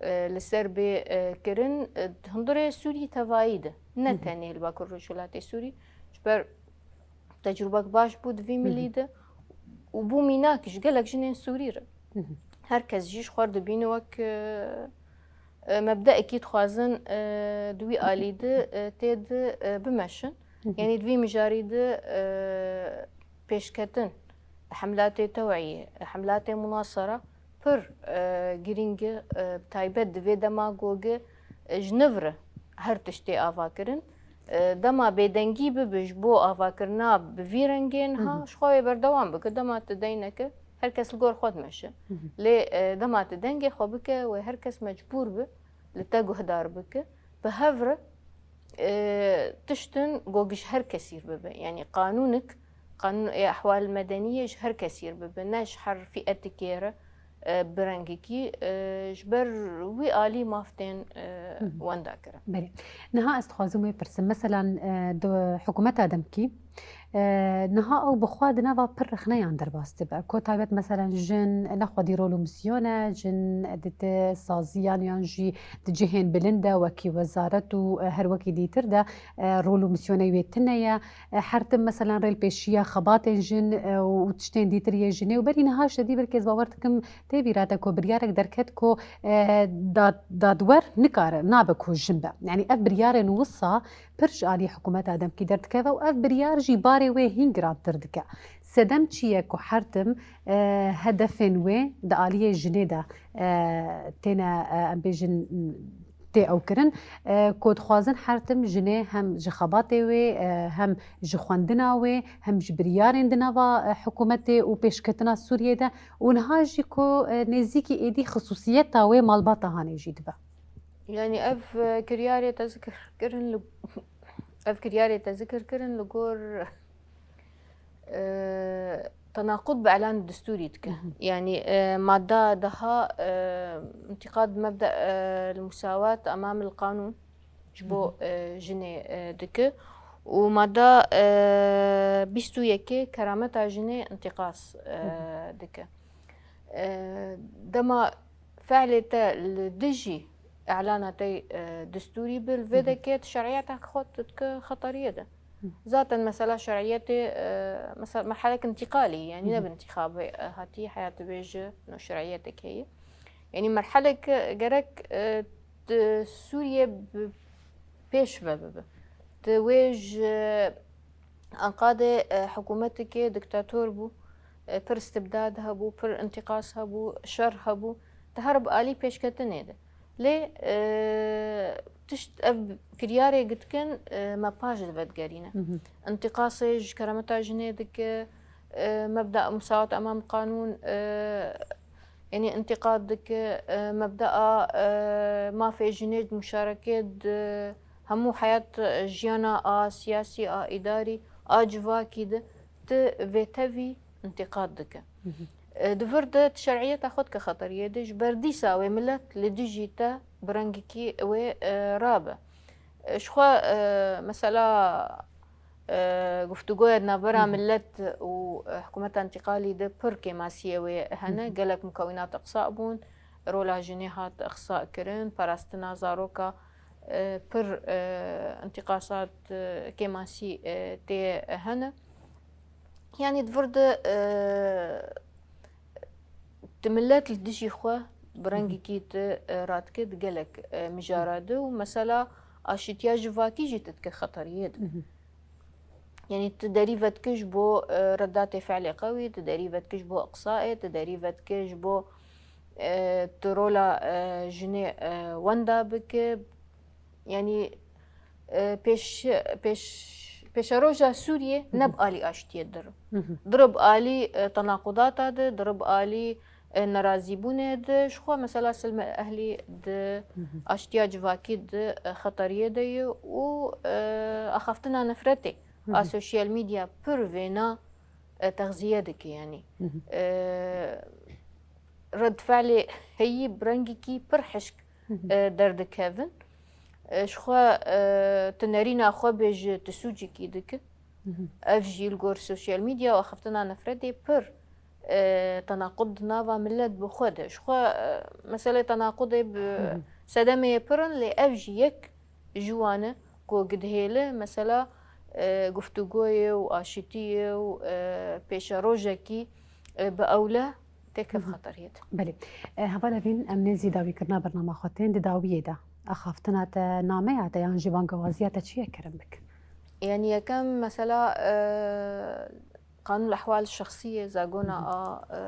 e, li ser bê, e, kirin, e, di hundirê Sûrî tevayî de. Ne tenê li Bakur Rojhilatê Sûrî. Ji ber tecrûbek baş bû di vî milî de û bû mînak ji gelek jinên Sûrî re. Her kes jî ji xwe re dibîne wek, e, e, mebdeekî dixwazin, e, di wî alî de, e, tê de, e, bimeşin. Yanî di vî mijarî de, e, pêşketin, hemlatê teweyê, hemlatê munasara pir, e, girîng e, e, bi taybet di vê dema gogê, e, ji niv re her tiştê ava kirin. E, dema bêdengî bibe ji bo avakirina bi vî rengê niha, ji xwe wê berdewam bike. Dema tu deyneke, her kes li gor xwe dimeşe. Lê, e, dema tu dengê xwe bike, wê her kes mecbûr be li te guhdar bike. Bi hev re, e, tiştin go ji her kesî re bibe. Yanî qanûnik, qanûn ê ehwal medeniyê ji her kesî re bibe. Ne ji her fîetikê re, e, bi rengekî, e, ji ber wî alî maf tên, e, wenda kirin. Belê. Niha ez dixwazim wê pirsim. Meselan, e, di hikûmeta demkî, e, niha ew bi xwe di nava pir rexneyan derbas dibe. Ku taybet meselan jin ne xwedî rol û misyon e, jin di, di saziyan yan jî di cihên bilind de wekî wezaret û, e, her wekî dîtir de, e, rol û misyonê wê tune ye. E, her tim meselan rêlpêşiya xebatên jin, e, û tiştên dîtir yê jinê û berî niha ji te dî belkî ez bawer dikim tê bîra te ku biryarek derket ku, e, dad-, dadwer nikare, nabe ku jin be. Yanî ev biryarên wisa pir ji alî hikûmeta demkî derdikeve û ev biryar jî barê wê hîn girantir dike. Sedem çi ye ku her tim, e, hedefên wê di aliyê jinê de, e, têne, e, em bêjin, tê ew kirin, e, ku dixwazin her tim jinê hem ji xebatê wê, e, hem ji xwendina wê, hem ji biryarên di nava, e, hikûmetê û pêşketina Sûriyê de û niha jî ku, e, nêzîkî êdî xisûsiyeta wê malbata hanê jî dibe. Yanî ev, e, kiryarê te zikir kirin li, ev kiryarê te zikir kirin li gor, e, tenaqud bi elan distûrî dike. Hı hı. Yanî, e, madda daha, e, intiqad bi mebda, e, musawat emam el qanûn ji bo, Hı hı. e, jinê, e, dike û madda, e, bîst û yekê kerameta jinê intiqas, e, Hı hı. dike. E, dema fe'lê te li dijî îlana te, e, distûrî bi, li vê Hı hı. dekê tu şer'iyeta xwe tu dike xeteriyê de. Hı. Zaten mesela şer'iyetê, e, mesela merhelek intîqalî, yanî Hı hı. ne bi intîxabê, e, hatî, heya tu bêje, no şer'iyetek heye. Yanî merhelek, e, gerek, e, tu Sûriye bi pêş ve bibe. Tu wê ji Enqadê, e, hikûmetekê diktator bû, e, pir istibdad hebû, pir intîqas hebû, şer hebû. Te her bi alî pêşketinê de. Lê, e, tişt ev kiryarê gitkin, e, me paş de vedigerîne. Hı hı. Întîqasê ji keremeta jinê dike, e, mebda musawat emam qanûn, e, yanî întîqad dike, e, mebdaa, e, mafê jinê di muşarekê di hemû heyat, e, jiyana a siyasî, a îdarî, a civakî de ti vê tevî întîqad dike. Hı hı. E, di vir de tu şer'iyeta xwe dike xeteriyê de, ji ber dîsa wê milet li dijî te bi rengekî wê, e, rabe. E, ji xwe, e, mesela, e, guftûgoya di navbera Hı hı. milet û, e, hikûmeta întîqalî de pir kêmasiyê wê hene. Hı hı. Gelek mukewînat iqsa bûn, rola jinê hat iqsa kirin, parastina zaroka, e, pir, e, întîqasat, e, kêmasî, e, tê hene. Yanî di vir de, e, tu milet li dijî xwe bi Hı hı. rengekî tu, e, radike di gelek, e, mijara de û mesela aşîtiya civakî jî tu dike xeteriyê de. Hı hı. Yanî tu derî vedike ji bo, e, redatê fe'lê qewî, tu derî vedike ji bo iqsaê, tu derî vedike ji bo, e, tu rola, e, jinê, e, wenda bike. Yanî, e, pêş-, pêş-, pêşeroja Sûriyê Hı hı. ne bi alî aştiyê dir. Hı hı. Dir bi alî, e, tenaqudata de, dir bi alî, e, nerazîbûnê de. Ji xwe mesela silme ehlî di Hı hı. aştiya civakî di, e, xeteriyê de ye û, e, axaftina nefretê Hı hı. a sosyal medya pir vêna, e, texziye dike yanî. Hı hı. E, red fi'lê heyî bi rengekî pir hişk, Hı hı. e, derdikevin. E, ji xwe, e, tu nerîna xwe bêje, tu sûcekî dike. Hı hı. Ev jî li gor sosyal medya û axaftina nefretê pir, e, tenaqud di nava milet bi xwe de. Ji xwe, e, meselê tenaqudê bi Hı hı. sedemê pir in, lê ev jî yek ji wan e ku gidihêle mesela, e, guftûgoyê û aşitiyê û, e, pêşerojekî, e, bi ewle têkeve Hı hı. xeteriyê de. Belê. E, heval Evîn, em nêzî dawîkirina bernama xwe tên. Di dawiyê de axaftina te, nameya te yan jî bangewaziya te çi ye, kerem bik? Yanî yekem mesela, e, qanûn ehwal şexsiyê, zagona Hı hı. a, e,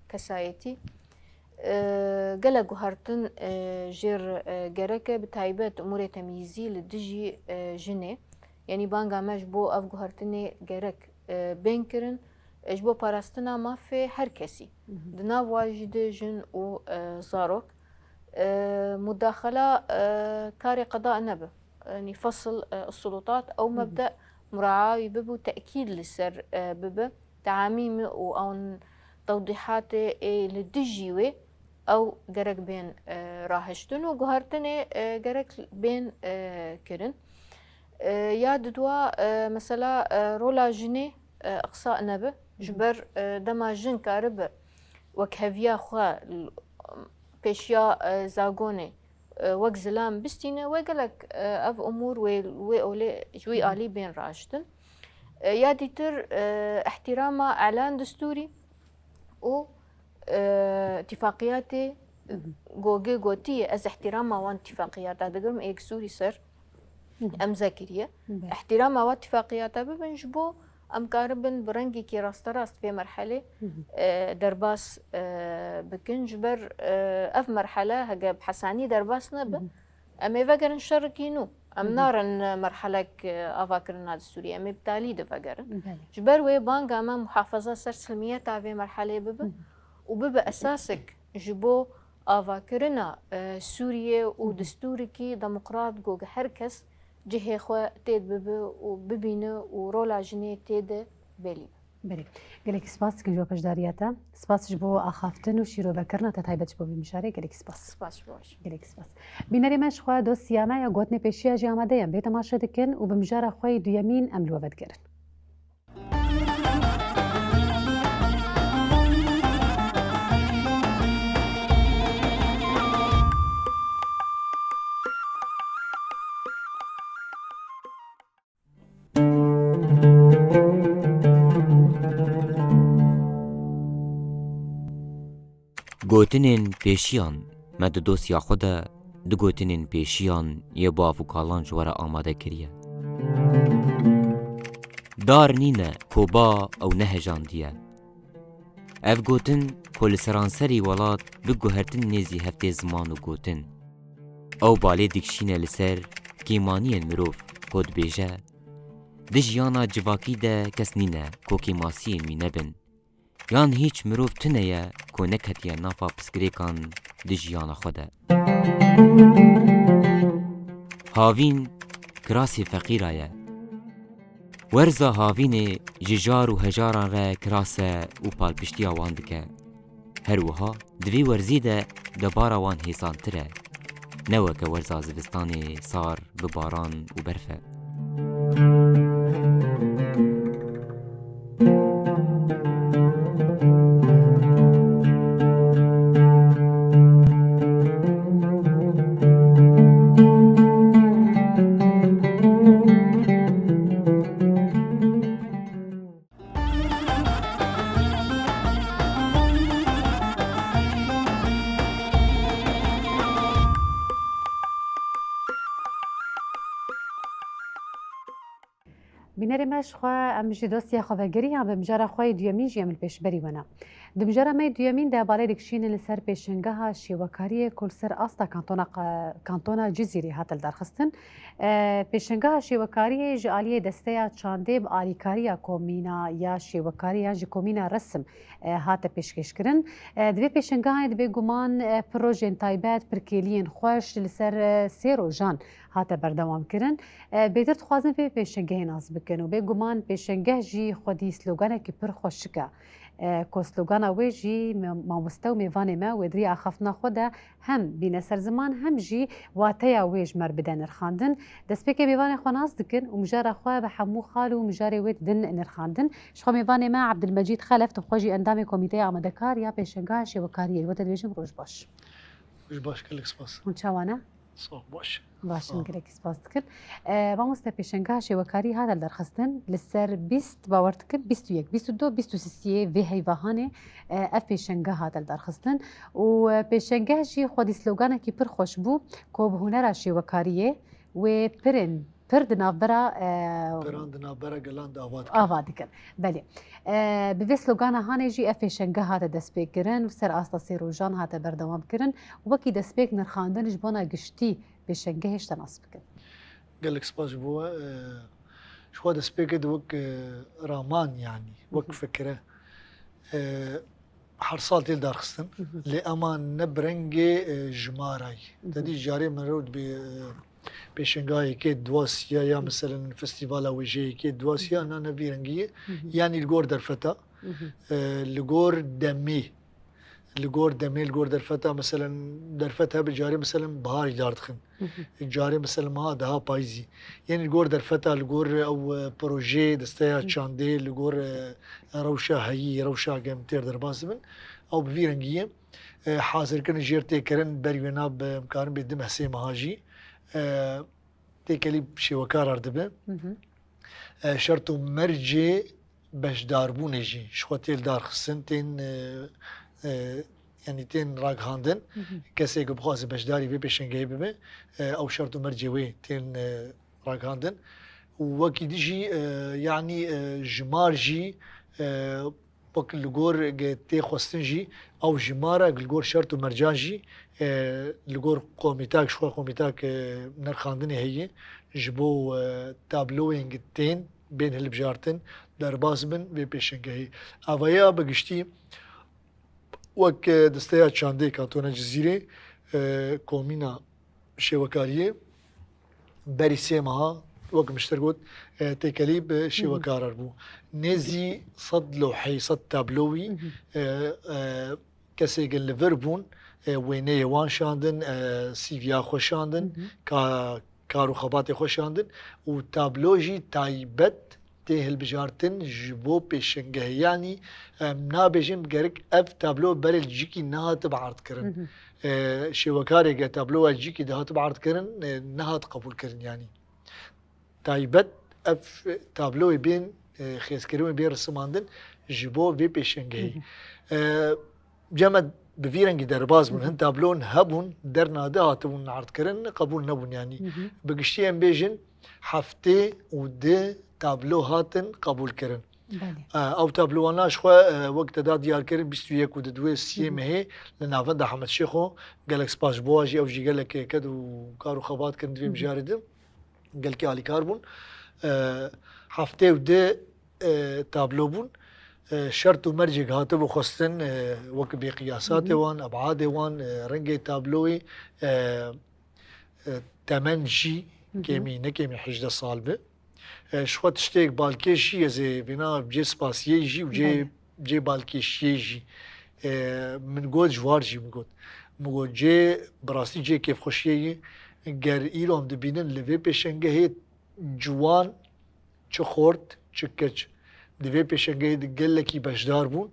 kesayetî. E, gelek guhertin, e, jêr, e, gerek e, bi taybet umûrê temyîzî li dijî, e, jinê. Yanî banga me ji bo ev guhertinê gerek, e, bên kirin, e, ji bo parastina mafê her kesî. Hı hı. Di nav wa jî de jin û, e, zarok. E, mudaxela, e, karê qeda nebe. Yanî fasl, e, sulûtat, ew Hı hı. mebda muraawî bibe û tekîd li ser, e, bibe. Teamîm û ewn tewdîhatê ê li dijî wê, ew gerek bên, e, rahiştin û guhertinê, e, gerek bên, e, kirin. E, ya didwa, e, mesela, e, rola jinê, e, iqsa nebe. Ji Hı hı. ber, e, dema jin karibe wekheviya xwe l-, pêşiya, e, zagonê, e, wek zilam bistîne, wê gelek, e, ev umûr wê, wê olê, ji wî Hı hı. alî bên raştin. E, ya dîtir, e, ihtirama elan distûrî û, e, tifaqiyatê Hı hı. gogê gotiye, ez ihtirama wan tifaqiyata digirim, êk Sûrî ser Hı hı. emze kiriye. Belê. Ihtirama wan tifaqiyata bibin ji bo em karibin bi rengekî rasterast vê merhelê, Hı hı. e, derbas, e, bikin. Ji ber, e, ev merhele hege bi hesanî derbas nebe, Hı hı. Em ê vegerin şerikî nû. Em Hı hı. narin merhelek, e, avakirina distûrî. Em ê bi talî de vegerin. Belê. Ji ber wê banga me muhafaza ser silmiyeta vê merhelê bibe Hı hı. û bibe esasek ji bo avakirina, e, Sûriyê û Hı hı. distûrekî demokrat ku her kes cihê xwe tê de bibe û bibîne û rola jinê tê de belî be. Belê. Gelekî spas dikim ji bo beşdariya te. Spas ji bo axaftin û şîrovekirina te taybet ji bo vê mijarê. Gelekî spas. Spas ji bo we jî. Gelekî spas. Bînerê me ji xwe dosya me ya gotinê pêşiya jî amade ye. Em vê temaşe dikin û bi mijara xwe yê duyemîn em li we vedigerin. Gotinên pêşiyan. Me di dosya xwe de du gotinên pêşiyan yê bav û kalan ji we re amade kiriye. Dar nîne ku ba ew nehejandiye. Ev gotin ku li seranserî welat bi guhertin nêzî hev tê ziman û gotin. Ew balê dikişîne li ser kêmaniyên mirov ku dibêje, di jiyana civakî de kes nîne ku kêmasiyên wî nebin. Yan hîç mirov tune ye ku neketiye nafa pirsgirêkan di jiyana xwe de. Havîn kirasê feqîra ye. Werza havînê ji jar û hejaran re kiras e û palpiştiya wan dike. Her wiha di vê werzê de debara wan hêsantir e. Ne weke werza zivistanê sar bi baran û berf e. Bînerê me ji xwe em ji dosyaya xwe vegeriyan, bi mijara xwe yê duyemîn jî em li pêşberî we ne. Di mijara me yê duyemîn de balê dikişînin li ser pêşengeha şêwekariyê ku li ser asta kantona Qa-, kantona Cizîrê hate lidarxistin. E, pêşengeha şêwekariyê ji aliyê desteya çandê bi alîkariya komîna ya şêwekarî yan jî komîna resim, e, hate pêşkêşkirin. E, di vê pêşengehê de bêguman, e, projeyên taybet, pirkêliyên xweş li ser, e, sê rojan hate berdewamkirin. E, bêtir dixwazin vê pêşengehê nas bikin û bêguman pêşengeh jî xwedî sloganekî pir xweşik e. E, ku slogana wê jî me-, mamoste û mêvanê me wê di riya axaftina xwe de hem bîne ser ziman hem jî wateya wê ji me re bide nirxandin. Destpêkê mêvanê xwe nas dikin û mijara xwe bi hemû xal û mijarê wê didin nirxandin. Ji xwe mêvanê me Ebdilmecîd Xelef, tu xwe jî endamê komîteya amadekar ya pêşengeha şêwekariyê. Ji we te dibêjim roj baş. Roj baş, gelek spas. Hûn çawa ne? Sağ ol, baş. Baş in, Sağ ol. Gelekî spas dikin. E, mamoste, pêşengeha şêwekarî hate lidarxistin. Li ser bîst, bawer dikin, bîst û yek, bîst û du, bîst û sê vê heyvahanê, e, ev pêşengeh hate lidarxistin. Û, e, pêşengeh jî xwedî sloganekî pir xweş bû, ku bi hunera şêwekariyê wê pirên pir di navbera, e, Piran di navbera gelan de ava dikin. Ava dikin. Belê. E, bi vê slogana hanê jî ev pêşengeh hate destpêkirin û ser asta sê rojan hate berdewamkirin. Wekî destpêk nirxandin ji bona giştî pêşengehê ji te nas bikin. Gelek spas ji bo we. E, ji xwe destpêkê de wek, e, raman, yanî wek Hı hı. fikre. E, her sal tê lidarxistin. Hı hı. Lê ema ne bi rengê, e, jimarayî. Hı hı. Te dî carê mirov dibê, e, pêşenga yekê duwasiya ya, Hı. meselen, festîvala wêjeyekê duwasiya, Hı hı. na ne vî rengî ye. Hı hı. Yanî li gor derfeta, Hı hı. e, li gor demê, li gor demê, li gor derfeta, meselen, derfet hebe carê, meselen, biharî dar dixin. Hı hı. Carê, meselen, meha daha payîzî. Yanî li gor derfeta, li gor ew, e, projeyê, desteya Hı. çandê, li gor, e, rewşa heyî, rewşa em têr derbas dibin. Ew bi vî rengî ye. E, hazirkirin jêr tê kirin, berî wêna bi, em karin bê di meh sê meha jî, e, têkelî şêwekar ar dibe. Hı hı. E, şert û mercê beşdarbûnê jî ji xwe tê lidarxistin, tên, e, e, yanî tên ragihandin. Hı hı. Kesê ku bixwaze beşdarî vê pêşengehê bibe, e, ew şert û mercê wê tên, e, ragihandin. Û wekî dî jî, e, yanî, e, jimar jî, e, wek li gor ge tê xwestin jî, ew ji ma re li gor şert û mercan jî, e, li gor komîtak, ji xwe komîtak, e, nirxandinê heye, ji bo, e, tabloyên ge tên bên hilbijartin, derbas bin vê pêşengehê. Avahiya bi giştî wek, e, Desteya Çandê Kantona Cizîrê, e, Komîna Şêwekariyê, berî sê meha, wek min ji te got, e, têkelî bi şêwekaran bû. Nêzî sed lewheyê, sed tablo wî, e, e, kesê ge li vir bûn, e, wêneyê wan şandin, e, C V'ya xwe şandin, ka-, kar û xebatê xwe şandin û tablo jî taybet tê hilbijartin ji bo pêşengehê. Yanî, em nabêjin gerek ev tablo berê li cîkî nehatibe erdkirin. E, şêwekarê ge tabloya cîkî dihatibe erdkirin, e, nehat qebûlkirin yanî. Taybet ev tabloyê bên, e, xêzkirin û bên risimandin ji bo vê pêşengehê. E, cem e bi vî rengî derbas bûn. Hin tablon hebûn, dernade hatibûn erdkirin, qebûl nebûn yanî. Bi giştî em bêjin heftê û du tablo hatin qebûlkirin. Belê. E, ew tablowana ji xwe, e, wek te da diyarkirin, bîst û yek û di duwê siyê mehê li navenda Hemed Şêxo gelek spas ji bo wan jî, ew jî gelek ked û kar û xebat kirin di vê mijarê de. Gelkî alîkar bûn. E, heftê û du, e, tablo bûn. E, şert û mercêk hatibû xwestin, e, wek bê qiyasatê wan, ebadê wan, e, rengê tabloyê, e, e, temen jî kêmî, ne kêmî hejdeh sal bi. E, ji xwe tiştêk balkêş jî, ez ê vêna cê spasiyê jî û cê, cê balkêşiyê jî. E, min got, ji war jî min got. Min got, cê, bi rastî cê kêfxweşiyê ye. Ger îro em dibînin li vê pêşengehê ciwan, çi xort, çi keç, di vê pêşengehê de gelekî beşdar bûn.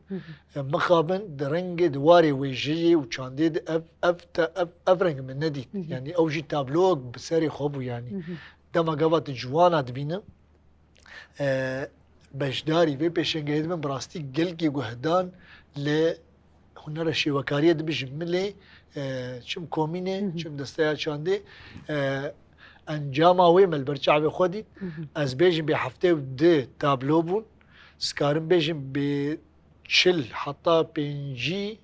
E, mixabin di rengê, di warê wêjeyê û çandê de ev, ev, te, ev, ev reng min nedît. Yanî ew jî tablowek bi serê xwe bû yanî. Dema gava tu ciwana dibîne, e, beşdarî vê pêşengehê dibin, bi rastî gelkî guhdan li hunera şêwekariyê dibin ji milê, e, çim komînê, çim desteya çandê, e, encama wê me li ber çavê xwe dît. Ez bêjim bê heftê û du tablo bûn. Dikarim bêjim bê çil heta pêncî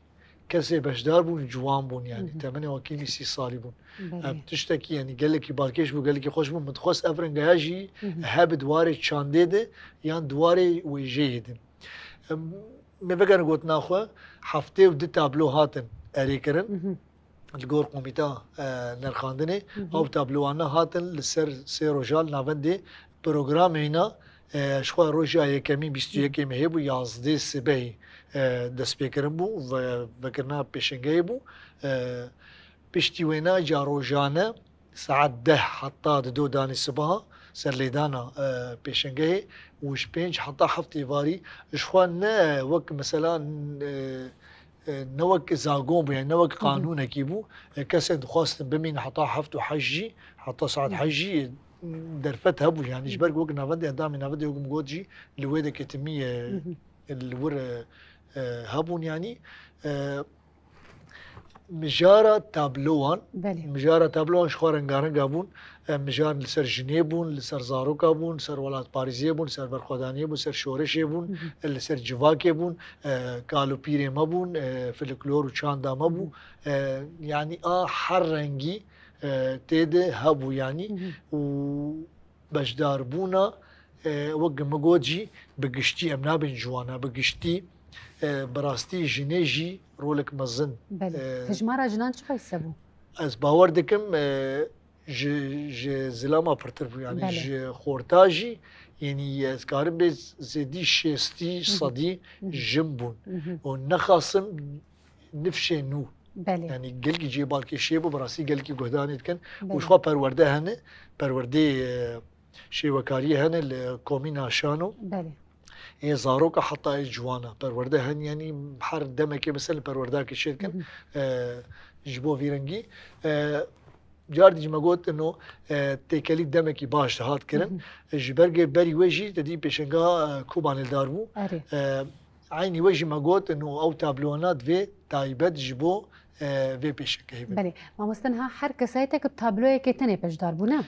kesê beşdar bûn, ciwan bûn yanî. Temenê wan kêmî sî salî bûn. Belê. Ev tiştekî yanî gelekî balkêş bû, gelekî xweş bû. Min dixwest ev rengeya jî hebe di warê çandê de yan di warê wêjeyê de. Em, me vegerin gotina xwe, heftê û du tablo hatin erê kirin. Li gor komîta, e, nirxandinê, ew tablowana hatin li ser sê roja li navendê programê wîna, e, ji xwe roja yekemîn bîst û yekê mehê bû, yazdê sibehê, e, destpêkirin bû, ve-, vekirina pêşengehê bû. E, piştî wêna ca rojane saet deh heta dido danê sibaha ser lêdana, e, pêşengehê û ji pênc heta heft êvarî ji xwe ne wek mesela, e, e, ne wek zagon bû, yani ne wek qanûnekî bû. E, kesên dixwastin bimînin heta heft û heşt jî, heta saet heşt jî, e, derfet hebû, yani ji ber ku wek navendê endamê navendê wek min got jî li wê de ketimî, e, li wir, e, e, hebûn, yani, e, Mijara tablowan, Belê. Mijara tablowan ji xwe rengarenga bûn. E, mijar li ser jinê bûn, li ser zaroka bûn, li ser welatparêziyê bûn, li ser berxwedaniyê bûn, li ser şoreşê bûn, e, li ser civakê bûn, e, kal û pîrê me bûn, e, filiklor û çanda me bû. E, yanî a her rengî, e, tê de hebû yanî û beşdarbûna, e, wek min got jî, bi giştî em nabên ciwana, bi giştî, e, bi rastî jinê jî rolek mezin. Belê. E, Hejmara jinan çiqas bû? Ez bawer dikim, e, ji, ji zilama pirtir bû, yani Belê. Ji xorta jî, yani ez karim bê zêdî şêstî sedî jin bûn. Û nexasim nifşê nû. Belê. Yani gelkî cihê balkêşiyê bû, bi rastî gelkî guhdanê dikin. Û Belê. Ji xwe perwerde hene, perwerdê, e, şêwekariyê hene li komîna Şano. Belê. Ê zaroka heta ê ciwana perwerde hene, yani her demekê mesela perwerdakê çêdikin, e, ji bo vî rengî. E, Car dî jî me got, ino, e, têkelî demekî baş dihat kirin. E, ji ber ge-, berî wê jî te dî pêşenga, e, Kobanê li dar bû. Erê. E, eynî wê jî me got, ino ew tablowana divê taybet ji bo, e, vê pêşengehê bin. Belê. Mamoste, niha her kesayeteke bi tabloyekê tenê beşdar bû, ne?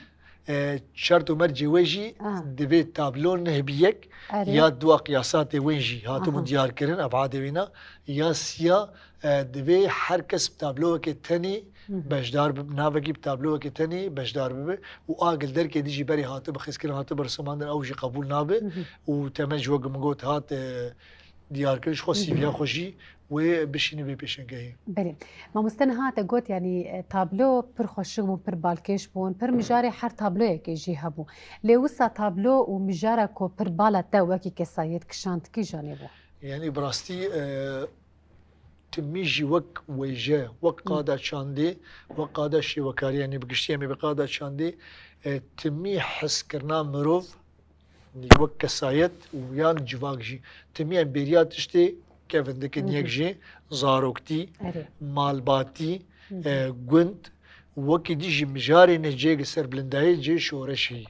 E, şert û mercê wê jî Aha. divê tablo neh bi yek Erê. ya dua qiyasatê wê jî hatibûn Aha. diyar kirin, ebadê wêna ya siya, e, divê her kes bi tablowekê tenê Hı hı. beşdar bibe, navekî bi tablowekê tenê beşdar bibe û a gilderkê dî jî berê hatibe xizkirin, hatibe risimandin, ew jî qebûl nabe Hı hı. û temel ji wek min got hat, e, diyar kirin, ji xwe Hı hı. C V'ya xwe jî wê bişîne vê pêşengehê. Belê. Mamoste niha te got, yanî, e, tablo pir xweşik bûn, pir balkêş bûn, pir mijarê her tabloyekê jî hebû. Lê wisa tablo û mijara ku pir bala te wekî kesayet kişand kîjan bû? Yanî bi rastî, e, timî jî wek wêje, wek Hı. qada çandê, wek qada şêwekarî, yanî bi giştî em ê bi qada çandê, e, timî hezkirina mirov, wek kesayet û yan civak jî. Timî em bêriya tiştê kevin dikin, Hı hı. yek jî zaroktî, Erê. malbatî, Hı hı. e, gund, wekî dî jî mijarê ne cêge serbilindayê cê şoreşê.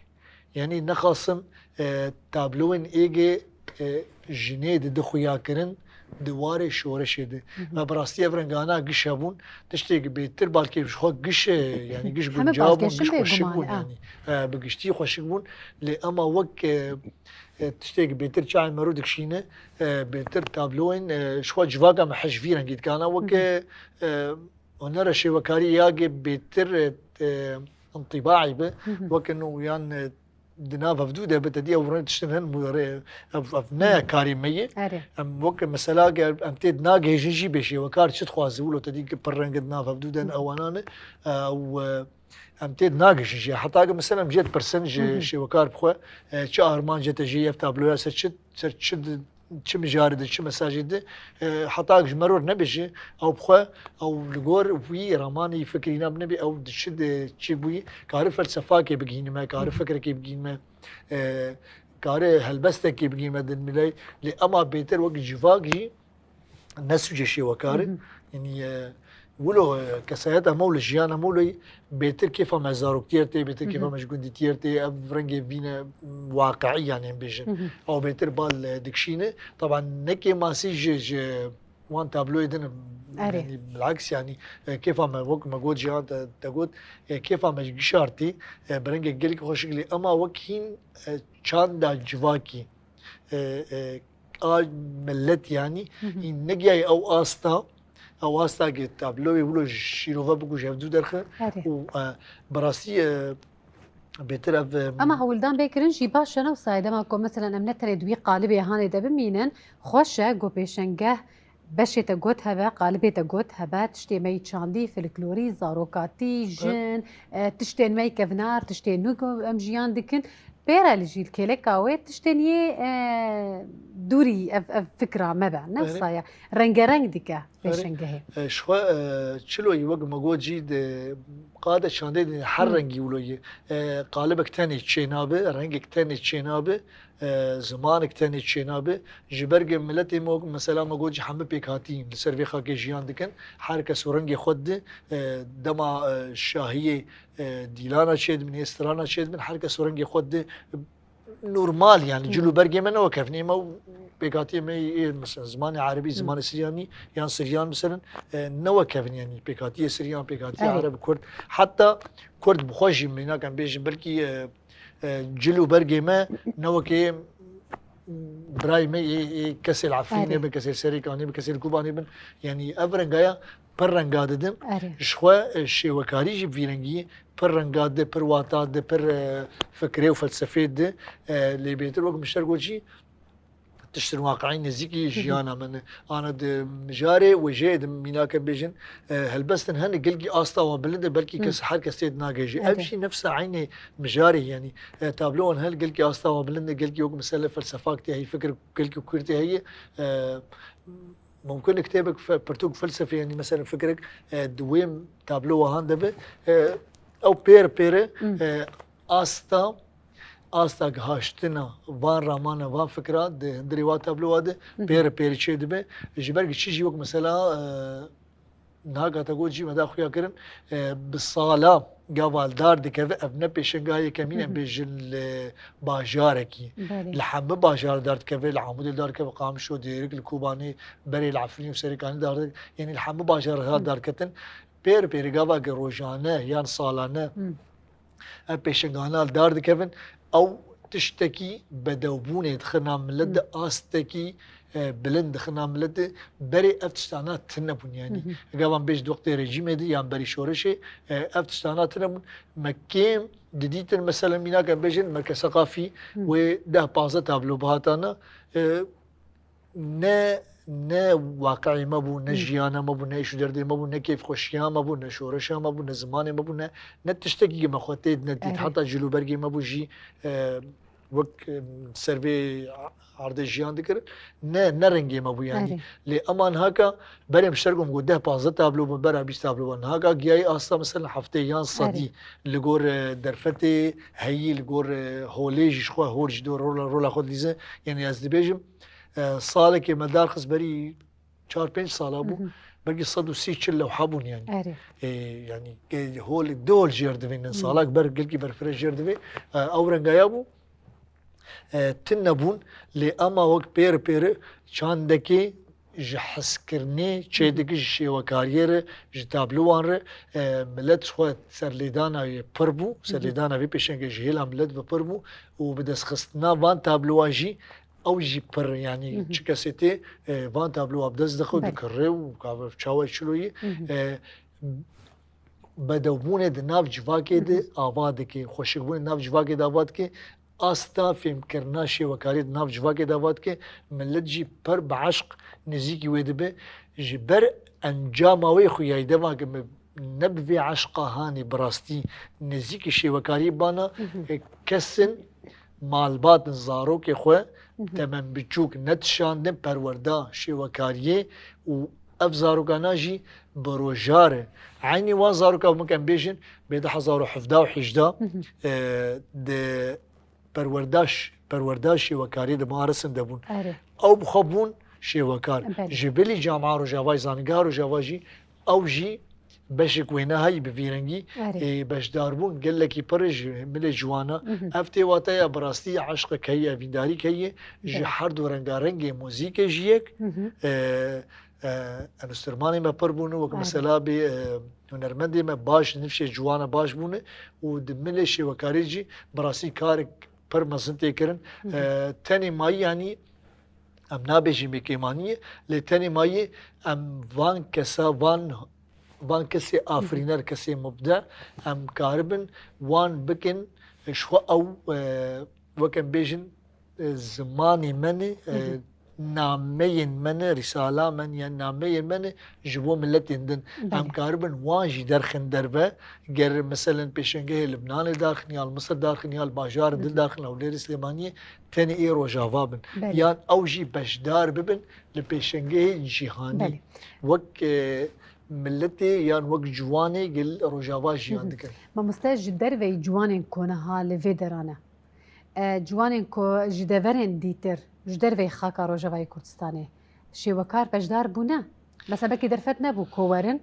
Yanî nexasim, e, tabloyên êgê, e, jinê di, di xuya kirin, di warê şoreşê de. Hı hı. Me bi rastî ev rengana giş hebûn, tiştêk bêtir balkê ji xwe giş, e, yanî giş Heme guncav bûn, balkêşin giş bê xweşik guman, bûn a. yanî. E, bi giştî xweşik bûn. Lê ema wek, e, e, tiştêk bêtir çayê me rû dikişîne, e, bêtir tabloyên, e, ji xwe civaka me hej vî rengî dikana. Wek, Hı hı. e, e, hunera şêwekarî ya ge bêtir, e, e, intîbaî bi, Hı hı. wek inu yan, e, di nav hevdû de bi, te dî ew reng tiştin hin, ev, ev ne Hı. karê me ye. Erê. Em wek mesela ge em tê dinagihêjin jî bê şêwekar çi dixwaze, wilo te dî ki pir reng di nav hevdû de Hı hı. ewana ne, e, û, e, em tê dinagihêjin jî. Heta ki mesela em jê dipirsin ji Hı hı. şêwekar bi xwe, e, çi armanc e te jê ev tabloya ser çi, ser çi di, çi mijarê de, çi mesajê de, e, heta ji meror nebêje, ew bi xwe, ew li gor wî ramanî fikrîna binebî, ew di çi de çi bûyî, kare felsefakê bigihînime, kare Hı hı. fikrekê bigihînime, e, kare helbestekê bigihînime din miley, lê ema bêtir wek civak jî ne sûcê şêwekar e. Hı hı. Yanî, e, wilo, e, kesayeta me û li jiyana me wilo bêtir kêfa me zaroktiyê tê, bêtir Hı hı. kêfa me ji gundîtiyê tê, ev rengê vîne waqiî, yanî em bêjin. Hı hı. Ew bêtir bal, e, dikişîne. Taban ne kêmasî ji, ji wan tabloyê din, Erê. yanî bilaks, yanî, e, kêfa me, wek me got, jiyan te, te got, e, kêfa me ji gişartî, e, bi rengek gelek xweşik lê ema wek hîn, e, çanda civakî, e, e, a millet, yanî, Hı hı. hîn negiyayê ew asta, ew asta ki tabloyê wilo ji şîrove bikuje hevdû derxe Erê. û, e, bi rastî, e, bêtir ev, e, Ama hewldan bê kirin jî baş e, ne wisa ye dema ku, meselen, em ne tenê di wî qalibê hanê de bimînin, xweş e ku pêşengeh beşê te got hebe, qalibê te got hebe, tiştê me yî çandî, folklorî, zarokatî, jin, e, tiştên me yî kevnar, tiştên nû ku em jiyan dikin. Pê re li jî li kêleka wê tiştên yê, e, dûrî ev, ev fikra me be. Ne Erê. wisa ye. Rengereng dike Erê. pêşengehê. E, ji xwe, e, çilo yî wek me got jî di qade çandê de her Hı. rengî wilo yî. E, qalibek tenê çênabe, rengek tenê çênabe, e, zimanek tenê çênabe. Ji ber ku miletê me wek mesela me got jî hemî pêkhatî li ser vê xakê jiyan dikin. Her kes û rengê xwe dide. E, dema, e, şahiyê, e, dîlana çêdibin, ê strana çêdibin, her kes û rengê xwe dide. Normal, yanî cil û Hı. bergê me ne wek hevnê me û pêkhatiyê me yê, mesela, zimanê erebî, Hı. zimanê siryanî yan siryan, mesela, e, ne wek hevin, yanî pêkhatiyê siryan, pêkhatiyê Erê. ereb, kurd. Heta kurd bi xwe jî, mînak em bêjin, belkî, e, e, cil û bergê me ne wekê birayê me yê, yê kesê li Efrînê Erê. bin, kesê li Serêkanê bin, kesê li Kobanê bin. Yanî ev rengaya pir renga didin. Erê. Ji xwe, e, şêwekarî jî bi vî rengî pir renga dide, pir wata dide, pir, e, fikrê û felsefê dide. E, lê bêtir wek min ji te re got jî tiştin waqiî nêzîkî Hı hı. jiyana me ne. Ana di mijarê wêjeyê de mînake bêjin, e, helbestin hene gelkî asta wan bilind e, belkî Hı. kes, her kes tê dinagihêje. Ev Erê. jî nefsa eynê mijarê, yanî, e, tabloyan hene gelkî asta wan bilind e, gelkî wek mesele felsefak tê heyî fikir, gelkî kûr tê heyî, e, mumkin e kitêbek fe-, pirtûk felsefê, yanî mesela fikrek, e, di wê tablo wahan de be, e, ew pêr pêre, Hı. e, asta, asta gihaştina van ramana, van fikra di hundirê wa tablowa de Hı hı. pêre pêre çê dibe. Ji ber çi jî wek mesela, e, Niha ka te got jî me da xuya kirin, e, bi sala gava li dar dikeve, ev ne pêşenga yekemîn em Hı hı. bêjin li bajarekî. Belê. Li hemî bajar dar dikeve, li Amûdê dar dikeve, Qamişlo, Dêrik, li Kobanê, berê li Efrîn û Serêkanê dar dikeve. Yanî li hemî bajar Hı. dar ketin. Pêr pêrê gava ki rojane yan salane Hı. Ev pêşengahana li dar dikevin, ew tiştekî bedewbûnê dixin nav milet de, astekî, e, bilind dixin nav milet de, berê ev tiştana tune bûn yanî. Eger van bêj di wextê rejîmê de yan berî şoreşê, e, ev tiştana tune bûn. Me kêm didîtin, mesela mînak em bêjin Merkez Seqafî wê deh panzdeh tablo bihatana, e, ne, ne waqi'ê me bû, ne jiyana me bû, ne îş û derdê me bû, ne kêfxweşiya me bû, ne şoreşa me bû, ne zimanê me bû, ne, ne tiştekî me xwe tê nedît. Heta cilûbergê me bû jî, e, wek, e, ser vê erdê jiyan dikirin. Ne, ne rengê me bû yanî. Lê ema nihaka berê min ji ser got deh panzdeh tablo bû, bera bîst tablo bû. Nihaka giyayî asta mesela heftê yan sedî li gor, e, derfetê heyî, li gor, e, holê jî ji xwe hol jî dor rola, rola xwe dilîze. Yanî ez dibêjim, e, salekê me darxist berî çar pênc sala bû, belkî sed û sî çil lewha bûn yanî. E, yanî, e, hol, du hol jêr divînin salak ber gelkî berfireh jêr divê. E, ew rengaya bû. E, tune bûn, lê ema wek pêr pêri çandekê ji hezkirinê çêdike ji şêwekariyê re, ji tablowan re, e, milet ji xwe serlêdana wê pir bû, serlêdana vê pêşengê ji hêla milet ve pir bû û bi destxistina van tablowan jî ew jî pir, yanî çi kesê tê, e, van tablowa bi dest dixe û dikire û ka çawa çilo yî, e, bedewbûnê di nav civakê de ava dike, xweşikbûnê di nav civakê de ava dike, asta fêmkirina şêwekariyê di nav civakê de ava dike, milet jî pir bi eşq nêzîkî wê dibe. Ji ber encama wê xuyayî dema ke me ne bi vê eşqa hanê bi rastî nêzîkî şêwekariyê bana, e, kesên malbat in, zarokê xwe temen biçûk nedişandin perwerda şêwekariyê û ev zarokana jî bi roja re. Eynî wan zaroka min em bêjin bê du hezar û hevdeh û hejda, e, di perwerdaş, perwerda şêwekariyê di Marasin de bûn. Ew bi xwe bûn şêwekar. Ji bilî Camia Rojavayê, Zanîngeha Rojava jî, ew jî beşek wêne heyî bi vî rengî, e, beşdarbûn gelekî pir e ji milê ciwana. Ev tê wateya bi rastî eşqek heye, evîndarîk heye ji her du rengarengê muzîkê jî yek. E, e, enstrûmanê me pir bûne, wek mesela bê, e, hunermendê me baş, nifşê ciwana baş bûne û di milê şêwekarê jî bi rastî karek pir mezin tê kirin. E, tenê mayî yanî em nabêjin bêkêmanî ye, lê tenê mayî em van kesa, van, van kesê afirîner, kesê mubde, em karibin wan bikin, e, ji xwe ew, e, wek em bêjin, e, zimanê me ne, e, nameyên me ne, rîsala me ne, yanî nameyên me ne ji bo miletên din. Em karibin wan jî derxin derve, ger meselen pêşengehê Libnanê darxin, ya li Misir darxin, ya li bajarên din darxin, Hewlêrê, Silêmaniyê, tenê ê Rojava bin. Yan ew jî beşdar bibin li pêşengehên cîhanî. Wek, e, miletê yan wek ciwanê gel Rojava jiyan dikin. Mamoste, ji derveyî ciwanên ku niha li vê dera ne, e, ciwanên ku ji deverên dîtir, ji derveyî xaka Rojavayê Kurdistanê şêwekar beşdar bûne? Mesela belkî derfet nebû ku werin,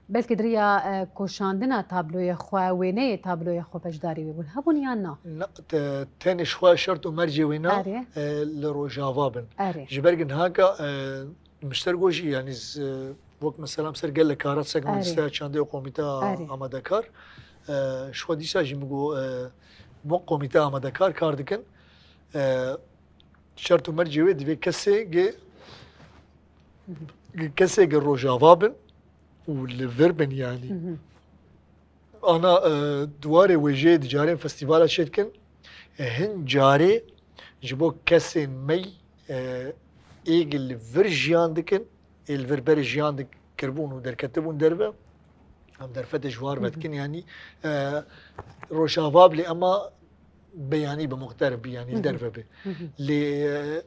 belkî di riya, e, koşandina tabloyê xwe, wêneyê tabloyê xwe beşdarî wê bûn. Hebûn yan na? Na, te-, tenê ji xwe şert û mercê wê na, e, li Rojava bin. Ji ber ku nihaka, e, Min ji te re got jî, yanî z-, wek mesela em ser gelek kar hat, sek min listeya çandê û komîta amadekar. E, ji xwe dîsa jî min got, e, wek komîta amadekar kar dikin. E, şert û mercê wê divê kesê gi, gi kesê gi Rojava bin û li vir bin yanî. Ana, e, di warê wêjeyê di carên festîvala çêdikin. E, hin carê ji bo kesên me, e, ê li vir jiyan dikin, ê li vir berê jiyan dik-, kiribûn û derketibûn derve. Em derfetê ji war vedikin, yanî, e, Rojava bi lê ema beyanî bi muxterib bi, yanî derve bi. Lê, e,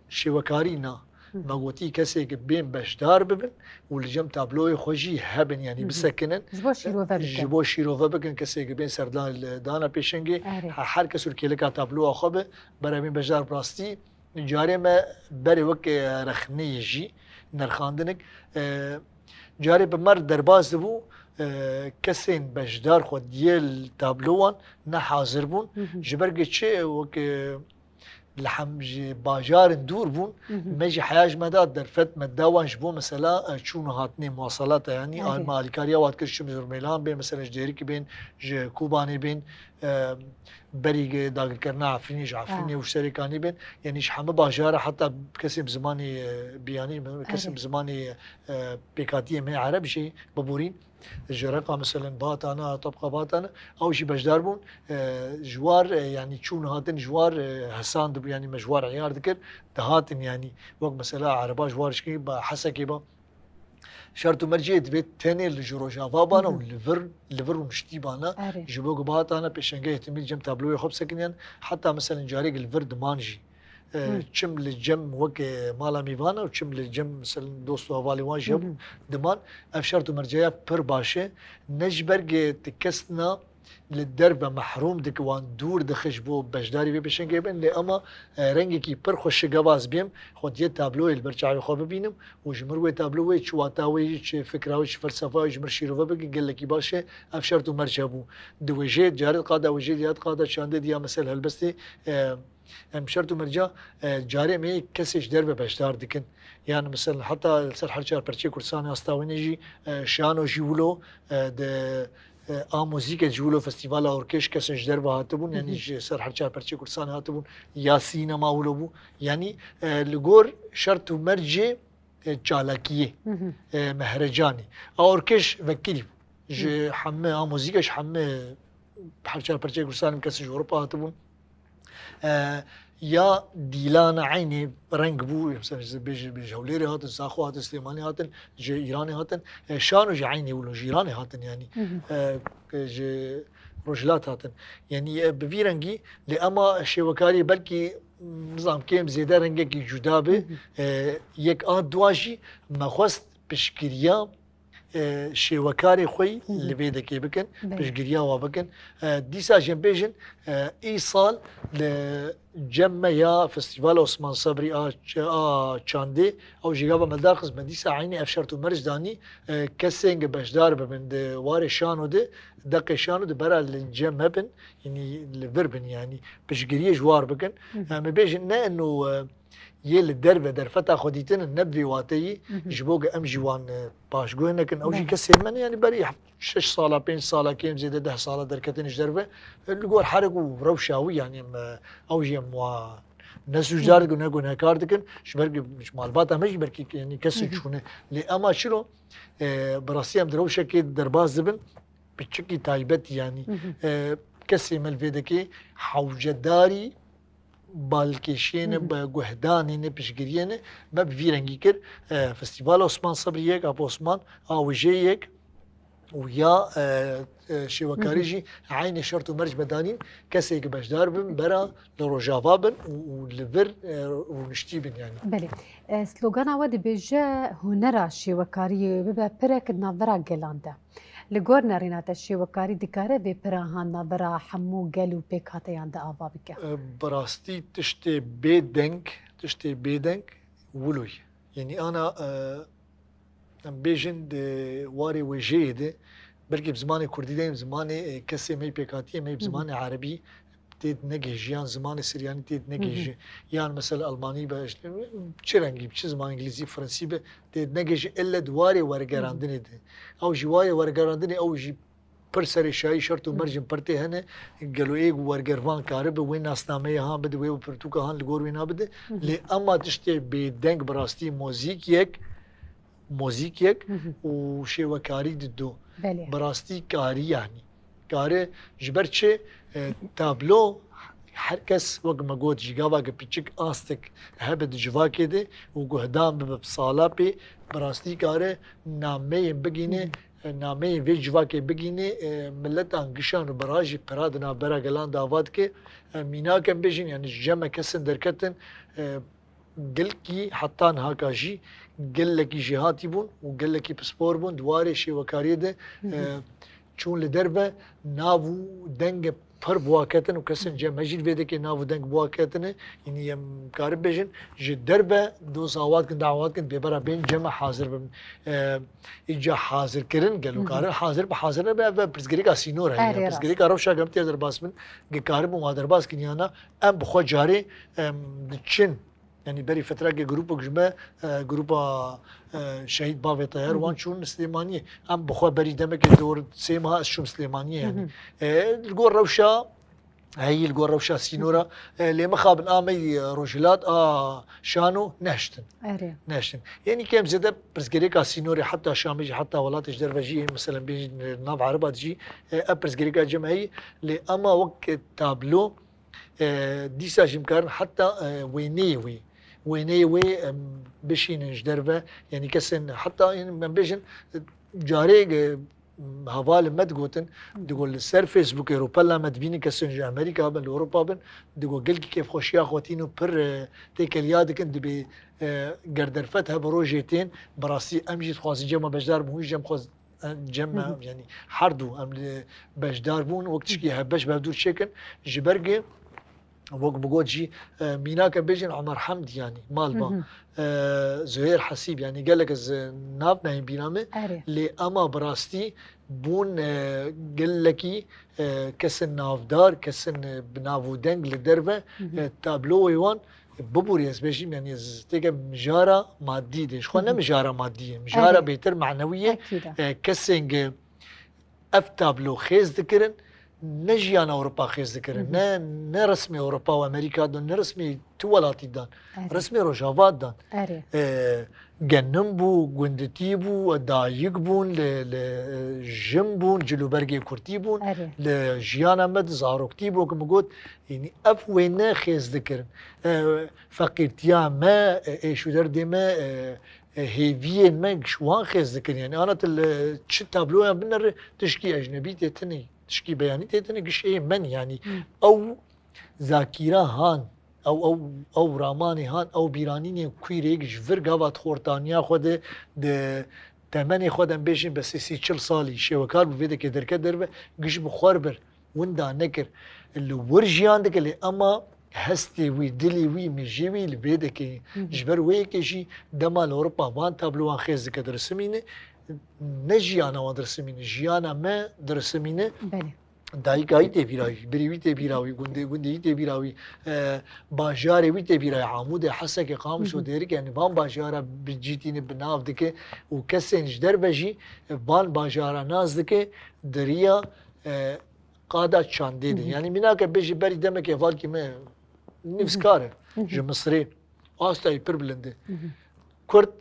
şêwekarî na. Me gotî kesê ki bên beşdar bibin û li cem tabloyê xwe jî hebin, yanî bisekinin. Ji bo şîrove bikin. Ji bo şîrove bikin, kesê ki bên serdana pêşengê, he-, her kes û kêleka tabloya xwe bi, berevên beşdar bi rastî. Carê me berê wek, e, rexneyê jî nerxandinik. E, carê bi mer derbas dibû, e, kesên beşdar xwe diyê li tablowan ne hazir bûn. Ji ber ki çi wek, e, li hem ji bajarin dûr bûn, me jî heya ji me da derfet me da wan ji bo mesela, e, çûn û hatinê muwasalata, yanî Erê. me alîkariya wan dikir, ji Rûmêlan bên, mesela ji Dêrikê bên, ji Kobanê bên, e, berî dagirkerina Efrînê, ji Efrînê Ah. û ji Serêkanê bên, yanî ji hemî bajara heta kesên bi zimanê, e, biyanî, kesên Erê. bi zimanê, e, pêkhatiyê me ereb jî biborîn. Ji Reqa, meselen, Batana, Tebqa Batana, ew jî beşdar bûn. E, ji war, e, yanî çûn hatin ji war, e, hesan dibû, yanî me ji war eyar dikir, dihatin, yanî wek mesela ereba ji war şikî, ba Hesekê ba. Şert û mercê divê tenê li ji Rojava bana û Hı hı. li vir, li vir rûniştî bana. Erê. Ji bo ku Batana pêşengehê temî li cem tabloyê xwe bisekiniyan, heta meselen carêk li vir diman jî. E, Hı. çim li cem weke mala mîvana û çim li cem, meselen, dost û hevalê wan jî Hı hebû. hı. Diman ev şert û merceya pir baş e. Ne ji ber ku ti kes na li derve mehrûm dike, wan dûr dixe ji bo beşdarî vê pêşengê bin, lê ema, e, rengekî pir xweş e, gava ez bêm xwediyê tabloyê li ber çavê xwe bibînim û ji mir wê tablo wê çi wata wê, çi fikra wê, çi felsefa wê ji mir şîrove bike, gelekî baş e. Ev şert û merc hebû. Di wêjeyê, carê qada wêjeyê diya, qada çandê diya, mesel helbestê, e, Em şert û merca, e, carê me yê kesê ji derve beşdar dikin. Yani, mesela, heta li ser her çar perçê Kurdistanê asta wêne jî, e, şano jî wilo, e, de, e, a muzîke jî wilo festivala Orkeş kesên ji derve hatibûn, yani Hı hı. ji ser her çar perçê Kurdistanê hatibûn, ya sînema wilo bû. Yani, e, li gor şert û mercê, e, çalakiyê, Hı hı. e, mehrecanê. A Orkeş vekirî bû. Ji Hı. hemî, a muzîke ji hemî her çar perçê Kurdistanê kesên ji Ewropa hatibûn. E, ya dîlana eynê reng bû, mesela, ji, bêje, bêje Hewlêrê hatin, Zaxo hatin, Silêmanî hatin, ji Îranê hatin. E, şano jî eynê wilo ji Îranê hatin, yanî. Hı hı. E, ji Rojhilat hatin. Yanî, e, bi vî rengî, lê ema şêwekarî belkî, nizam, kêm zêde rengekî cuda be. Hı hı. E, yek a dua jî me xwest piştgiriya e, şêwekarê xwe yî Hı hı. li vê dekê bikin, Belê. piştgiriya wa bikin. E, dîsa jî em bêjin, e, îsal li cem me ya Festîvala Osman Sebrî a, a çandê, ew jî gava me darxist, me dîsa eynî ev şert û merc danî, e, kesên ku beşdar bibin di warê şano de, deqê şano de bera li cem me bin, yanî li vir bin, yanî piştgiriyê ji war bikin. Hı hı. E, me bêjin ne eno, e, yê li derve derfeta xwe dîtin in, ne bi vê wateyî, Hı hı. ji bo ku em jî wan, e, paşguh nekin. Ew jî Belê. kesên me ne, yanî berî heft, şeş sala, pênc sala, kêm zêde deh sala derketin ji derve. E, li gor herek û rewşa wî, yanî em, e, ew jî em wan ne sûcdar Hı. dikin, ne gunehkar dikin. Ji ber ku ji malbata me jî belkî, yanî, kesên Hı hı. çûne. Lê ema çilo, e, bi rastî em di rewşekê derbas dibin. Piçikî taybet, yanî, Hı hı. e, kesê me li vê dekê hewcedarî balkêşiyê ne, Hı hı. bi guhdanê ne, piştgiriyê ne, me bi vî rengî kir. E, Festîvala Osman Sebrî yek, Apo Osman, a wêjeyê yek û ya, e, e, şêwekarî Hı hı. jî eynê şert û merc me danîn, kesê ku beşdar bin, bera li Rojava bin û, û li vir, e, rûniştî bin, yanî. Belê. E, slogana we dibêje, hunera şêwekariyê bibe pirek di navbera gelan de. Li gor nerîna te şêwekarî dikare vê pira han navbera hemû gel û pêkhateyan de ava bike? E, bi rastî tiştê bêdeng, tiştê bêdeng wilo ye. Yanî ana, e, em bêjin di warê wêjeyê de, belkî bi zimanê kurdî deyim, zimanê, e, kesê me yê pêkhatiyê me yê bi Hı hı. zimanê erebî tê dinegihîje, yan zimanê siryanî tê dinegihîje. Hı hı. Yan mesela almanî be, işte, çi rengî, çi ziman, îngilîzî, fransî be, tê dinegihîje, ille di warê Hı hı. wergerandinê de. Ew jî warê wergerandinê, ew jî pir serê şayî şert û Hı hı. mercin pir tê hene. Gelo ê wergervan karibe wê nasnameyê han bide, wê pirtûka han li gor wê nabide. Hı hı. Lê ema tiştê bêdeng bi rastî mozîk yek, mozîk yek Hı hı. û şêwekarî di do. Belê. Bi rastî karî, yanî. Kare ji ber çi, e, tablo her kes wek me got jî gava ku piçik astik hebe di civakê de û guhdan bibe bi sala pê, bi rastî kare nameyên bigîne, Hı hı. e, nameyên vê civakê bigîne, e, miletan gişan û bira jî pira di navbera gelan de ava dike. E, mînak em bêjin, yanî ji cem me kesên derketin, e, gelkî heta niha ka jî gelekî jêhatî bûn û gelekî pispor bûn di warê şêwekariyê de, Hı hı. e, çûn li derve nav û denge pir bi wa ketin û kesên cem me jî li vê dekê nav û deng bi wa ketine. Yanî em karin bêjin, ji derve doz awa dikin, dawa dikin, bêbera bên cem me hazir bin. E, Îca hazirkirin, gelo karin hazir bi hazir nebe, ev pirsgirêka sînor heye. Erê, rast. Pirsgirêka rewşa gemtê derbas bin, ge karibin wa derbas kin yana, em bi xwe carê, em, diçin. Yanî berî fetrekê grûpek ji me, e, grûpa, e, şehîd Bavê Teher, wan çûn Silêmaniyê. Em bi xwe berî demekê dor sê meha ez çûm Silêmaniyê yanî. E, li gor rewşa heyî, li gor rewşa sînora, e, lê mixabin a me yî, e, rojhilat a Şano nehiştin. Erê. Nehiştin. Yanî kem zêde pirsgirêka sînorê heta Şamê jî, heta welatê ji derve jî, ê, meselen bêjin, e, nav Ereba de jî, e, ev pirsgirêka cem heyî, lê ema wek, e, tablo, e, dîsa jî em karin heta, e, wêneyê wê. Wêneyê wê em bişînin ji derve, yanî kesên heta, yanî em bêjin, e, carê, e, hevalên me digotin, digo li ser Facebookê rûpela me dibînin kesên ji Amerîka bin, li Ewropa bin, digo gelkî kêfxweşiya xwe tînin û pir, e, têkeliya dikin, dibê, e, ger derfet hebe rojê tên, bi rastî em jî dixwazin cema beşdar bin, hûn jî cem xwe, e, cem me, yanî her du em li beşdar bûn, wek tişkî hevbeş bi hevdû çêkin, ji ber ku wek min got jî, e, mînake bêjin Omer Hemd, yanî malba, e, Zuhêr Hesîb, yanî gelek ez, e, nav nayên bîra me, Erê. Lê ema bi rastî bûn, e, gelekî, e, kesên navdar, kesên, e, bi nav û deng li derve, e, tabloyê wan, e, bibûrî ez bêjim, yanî ez têke mijara madî de. Ji xwe ne mijara madî ye, mijara bêtir manewî ye. Ekîd e. E, kesên ge ev tablo xêz dikirin, ne jiyana Ewropa xêz dikirin, ne, ne resmê Ewropa û Amerîka dan, ne resmê tu welatî dan. Erê. Resmê Rojava dan. Erê. E, genim bû, gunditî bû, dayik bûn, li, li, e, jin bûn, cilûbergê kurtî bûn, Erê. Li jiyana me di zaroktî bû, ku min got, yanî ev wêne xêz dikirin. E, feqîrtiya me, e, êş û derdê me, e, e, hêviyên me ji wan xêz dikin. Yanî ana tu li çi tabloyan binere, tişkî ecnebî tê tune, tişkî beyanî tê tune, giş ê me ne. Yanî ew zakîra han, ew, ew, ew ramanê han, ew bîranînên ku rêk ji vir gava di xortaniya xwe de, di temenê xwe de em bêjin be sê sî çil salî şêwekar bû, vê dekê derket derve, giş bi xwe re bir winda nekir. Li wir jiyan dike, lê ema hestê wî, dilê wî, mijê wî li vê dike. Ji ber wê yekê jî dema li Ewropa van tablowan xêz dike dirisimîne, ne jiyana wan dirisimîne, jiyana me dirisimîne. Belê. Dayika wî tê bîra wî, birê wî tê bîra wî, gundê, gundê wî tê bîra wî, e, bajarê wî tê bîra wî, Amûdê, Hesekê, Qamişlo, Dêrikê, yanî van bajara bi cî tîne, bi nav dike û kesên ji derve jî, e, van bajara nas dike, di riya, e, qada çandê de. Yanî mînake bêjî berî demekê hevalkî me nivîskar e ji Misirê. Astayî pir bilind e. Kurd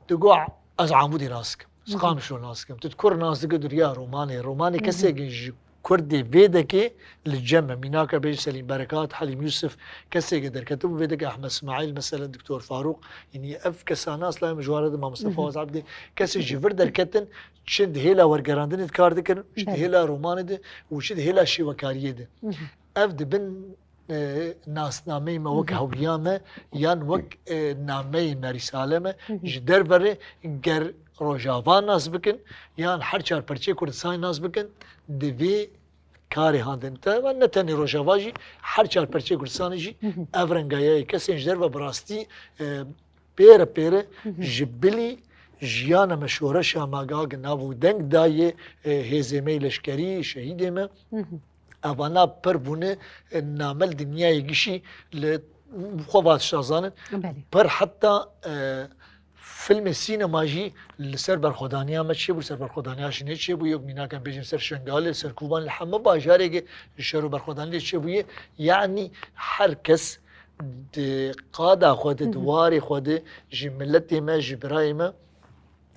digo ez Amûdê nas dikim. Ez Qamişlo nas dikim. Tu kur nas dike duriya romanê. Romanê kesê ji Kurdê vê dekê li cem me. Mînake bêjî Selîm Berekat, Helîm Yûsif, kesê derketibû vê dekê Ehmed Smaîl, mesela Doktor Farûq. Yanî ev kesa nas layê min ji ware de Mamoste Fawaz Ebdî. Kesê ji vir derketin, çi di hêla wergerandinê de kar dikin, çi di hêla romanê de û çi di hêla şêwekariyê de. Ev dibin, e, nasnameyê me wek hewliya me yan wek, e, nameyê me, rîsale me ji derve re ger Rojava nas bikin yan her çar perçeyê Kurdistanê nas bikin, divê karê handin. Te ne tenê Rojava jî, her çar perçeyê Kurdistanê jî ev rengayayê kesên ji derve bi rastî, e, pêre pêre ji bilî jiyana me, şoreşa me, ga nav û deng dayê, e, hêzê me yê leşkerî, şehîdê me. Evana pir bûne, e, name li dinyayê gişî li xwe va tişta zanin. Belê. Pir heta, e, filmê sînema jî li ser berxwedaniya me çêbû, li ser berxwedaniya jinê çêbû, yok mînakan bêjin ser Şengalê, li ser Kobanê, li hemû bajarê ge şer û berxwedanî lê çêbûye. Yanî her kes di qada xwe de, di warê xwe de ji miletê me, ji birayê me,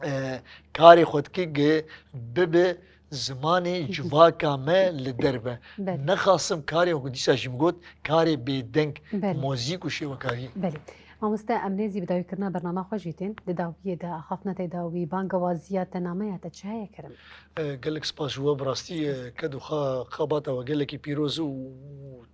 e, karê xwe dike ge bibe zimanê civaka me li derve. Belê. Nexasim karê, wekî dîsa jî min got, karê bêdeng, Belê. Mozîk û şêwekariyê. Belê. Mamoste, em nêzî bi dawîkirina bernama xwe jî tên. Di dawiyê de axaftina te dawî, bangewaziya te, nameya te çi heye kerem? E, gelek spas ji we, bi rastî, e, ked û xa-, xebata we gelekî pîroz û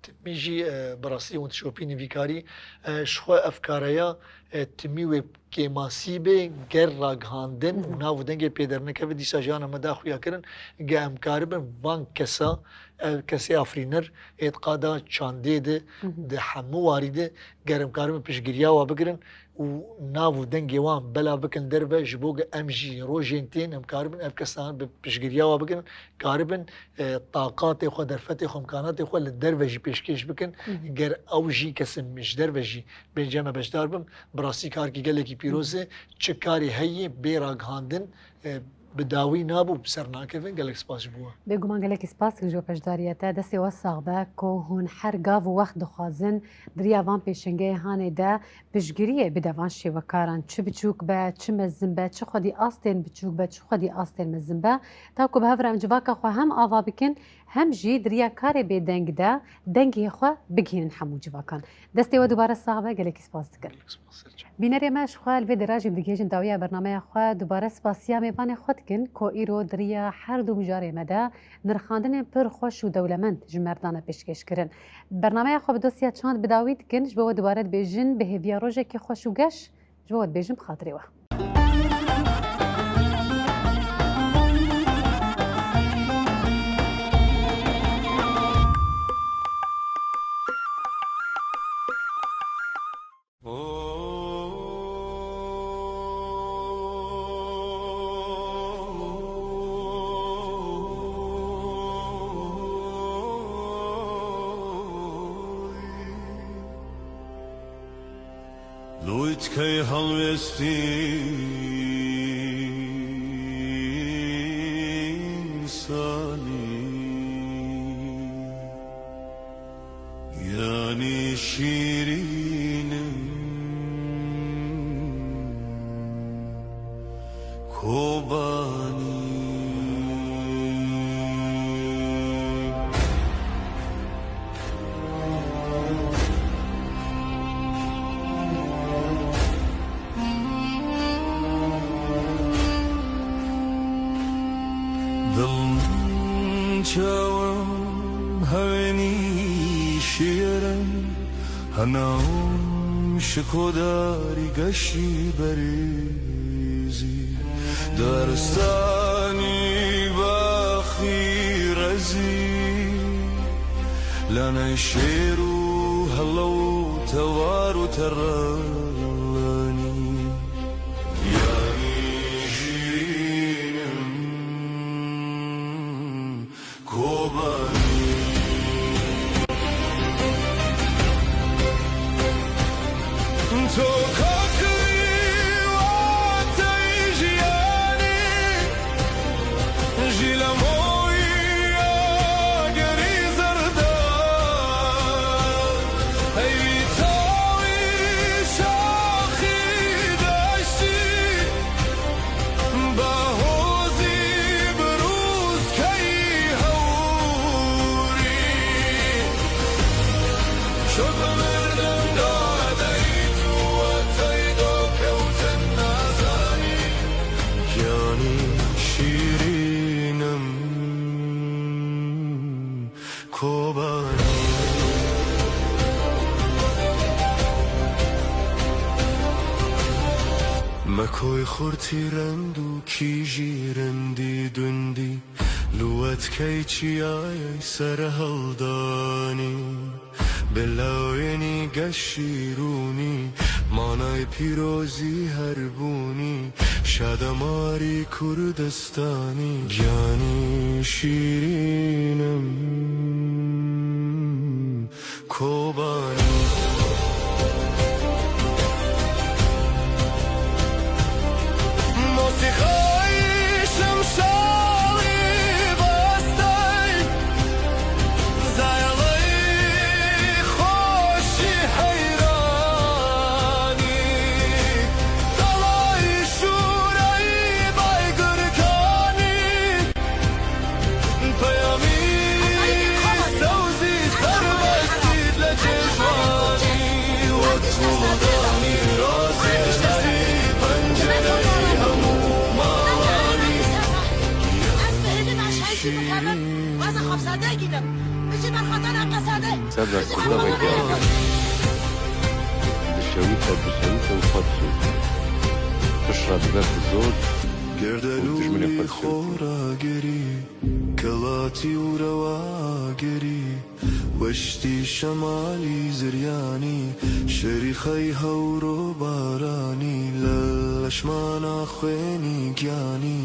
timî jî, e, bi rastî hûn dişopînin vî karî. E, ji xwe ev kareya, e, timî wê kêmasî be, ger ragihandin û nav û dengê pê dernekeve, dîsa jiyana me da xuya kirin, ge em karibin van kesa Ev kesê afirîner êtqada çandê de, Hı hı. di hemû warî de ger em karibin piştgiriya wa bigirin û nav û dengê wan bela bikin derve, ji bo ku em jî rojên tên em karibin ev kesan bi piştgiriya wa bigirin, karibin, e, taqatê xwe, derfetê xwe, imkanatê xwe li derve jî pêşkêş bikin. Hı hı. Ger ew jî kesin ji derve jî bên cem me beşdar bin, bi rastî karkî gelekî pîroz e. Hı hı. Çi karê heyî bê ragihandin, e, bi dawî nabû, bi ser nakeve. Gelek spas ji bo we. Bêguman gelekî spas dikim ji bo beşdariyê te. Destê we sax be ku hûn her gav û wext dixwazin di riya van pêşengeyê hanê de piştgiriyê bide van şêwekaran. Çi biçûk be, çi mezin be, çi xwedî astên biçûk be, çi xwedî astên mezin be. Ta ku bi hev re em civaka xwe hem ava bikin, hem jî di riya karê bêdeng de dengê xwe bigihînin hemû civakan. Destê we dubare sax be, gelekî spas dikin. Bînerê me, ji xwe li vê dera jî em digihêjin dawiya bernameya xwe. Dubare spasiya mêvanê xwe dikin ku îro di riya her du mijarê me de nirxandinên pir xweş û dewlemend ji me re dane pêşkêş kirin. Bernameya xwe bi dosya çand bi dawî dikin, ji bo we dubare dibêjin bi hêviya rojekî xweş û geş, ji bo we dibêjin bi xatirê we. Lûtkey helwestî însanî. Yanî şîrînim Kobanî. Dil çawa hewênî şirin, henam şikodarî geşî berîzî. Daristanî baxî rezî, laney şêr û helew tewar û terranî. Yanî şîrînim Kobanî. To kakî watey jiyanî, ji lemoya gerî zerda, heyvî tawî şaxî deştî. Bahozî birûzkeyî hewrî. Şo bi mirdim dadeyî tu wetey do kewtin nazanî. Giyanî şîrînim Kobanî. Me koy xurtî rend û kîjî rindî dundî, li wetkey çiyayê serheldanî. Bi lawênî geşîrûnî, manay pîrozî herbûnî, şademarî Kurdistanî. Giyanî şîrînim Kobanî. Mosîqayî şimşalî bastay, zayalay xweşî heyranî, talay şûrayî baygurkanî. Peyamî sewzî serbestî le cejwanî, wek guldamî razê pencereyê hemû malanî. Sebra Kurda veke. Dişewite, dişewite û xwe dişewite. Piştre dibe bi zor. Gerdelûlî xora gerî, kelatî û rewa gerî, weştî şemalî ziryani, şerîxey hewro baranî, leşmana xwênî giyanî,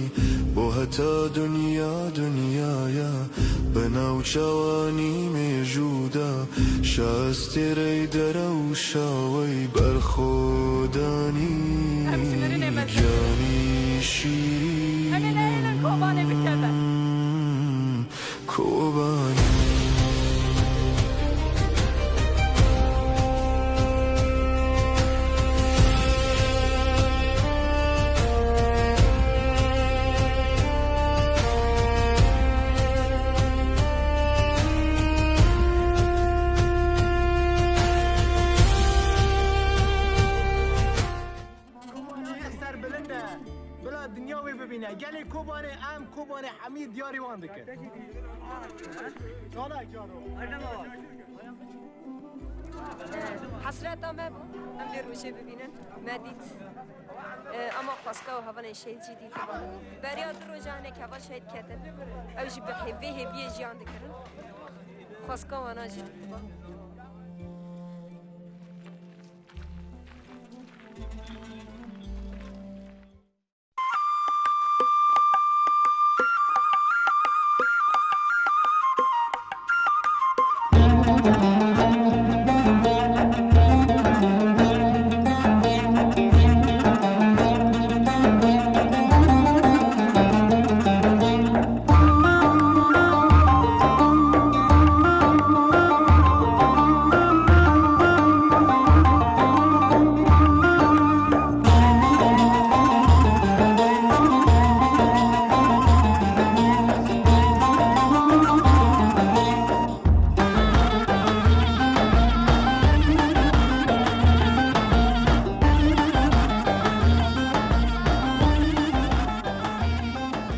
bo heta dunya dunyaya, bi navçawanî mêjû de, şastê rey dere û şawey berxodanî, Em ji mirinê mezin. Giyanî şîrîn. Em ê nehêlin Kobanê bikeve. Kobanî. Kobanê serbilind e. Bila dinya wê bibîne. Gelê Kobanê, em Kobanê hemî diyarî wan dikin. Çala karo. Hesreta me bû, em vê rojê bibînin. Me dît. E, ama xwezka û hevalên şehîd jî dîtibû. Beriya du roja hinek heval şehîd ketin. Ew jî bi hê-, vê hêviyê jiyan dikirin. Xwezka wana jî dîtibû.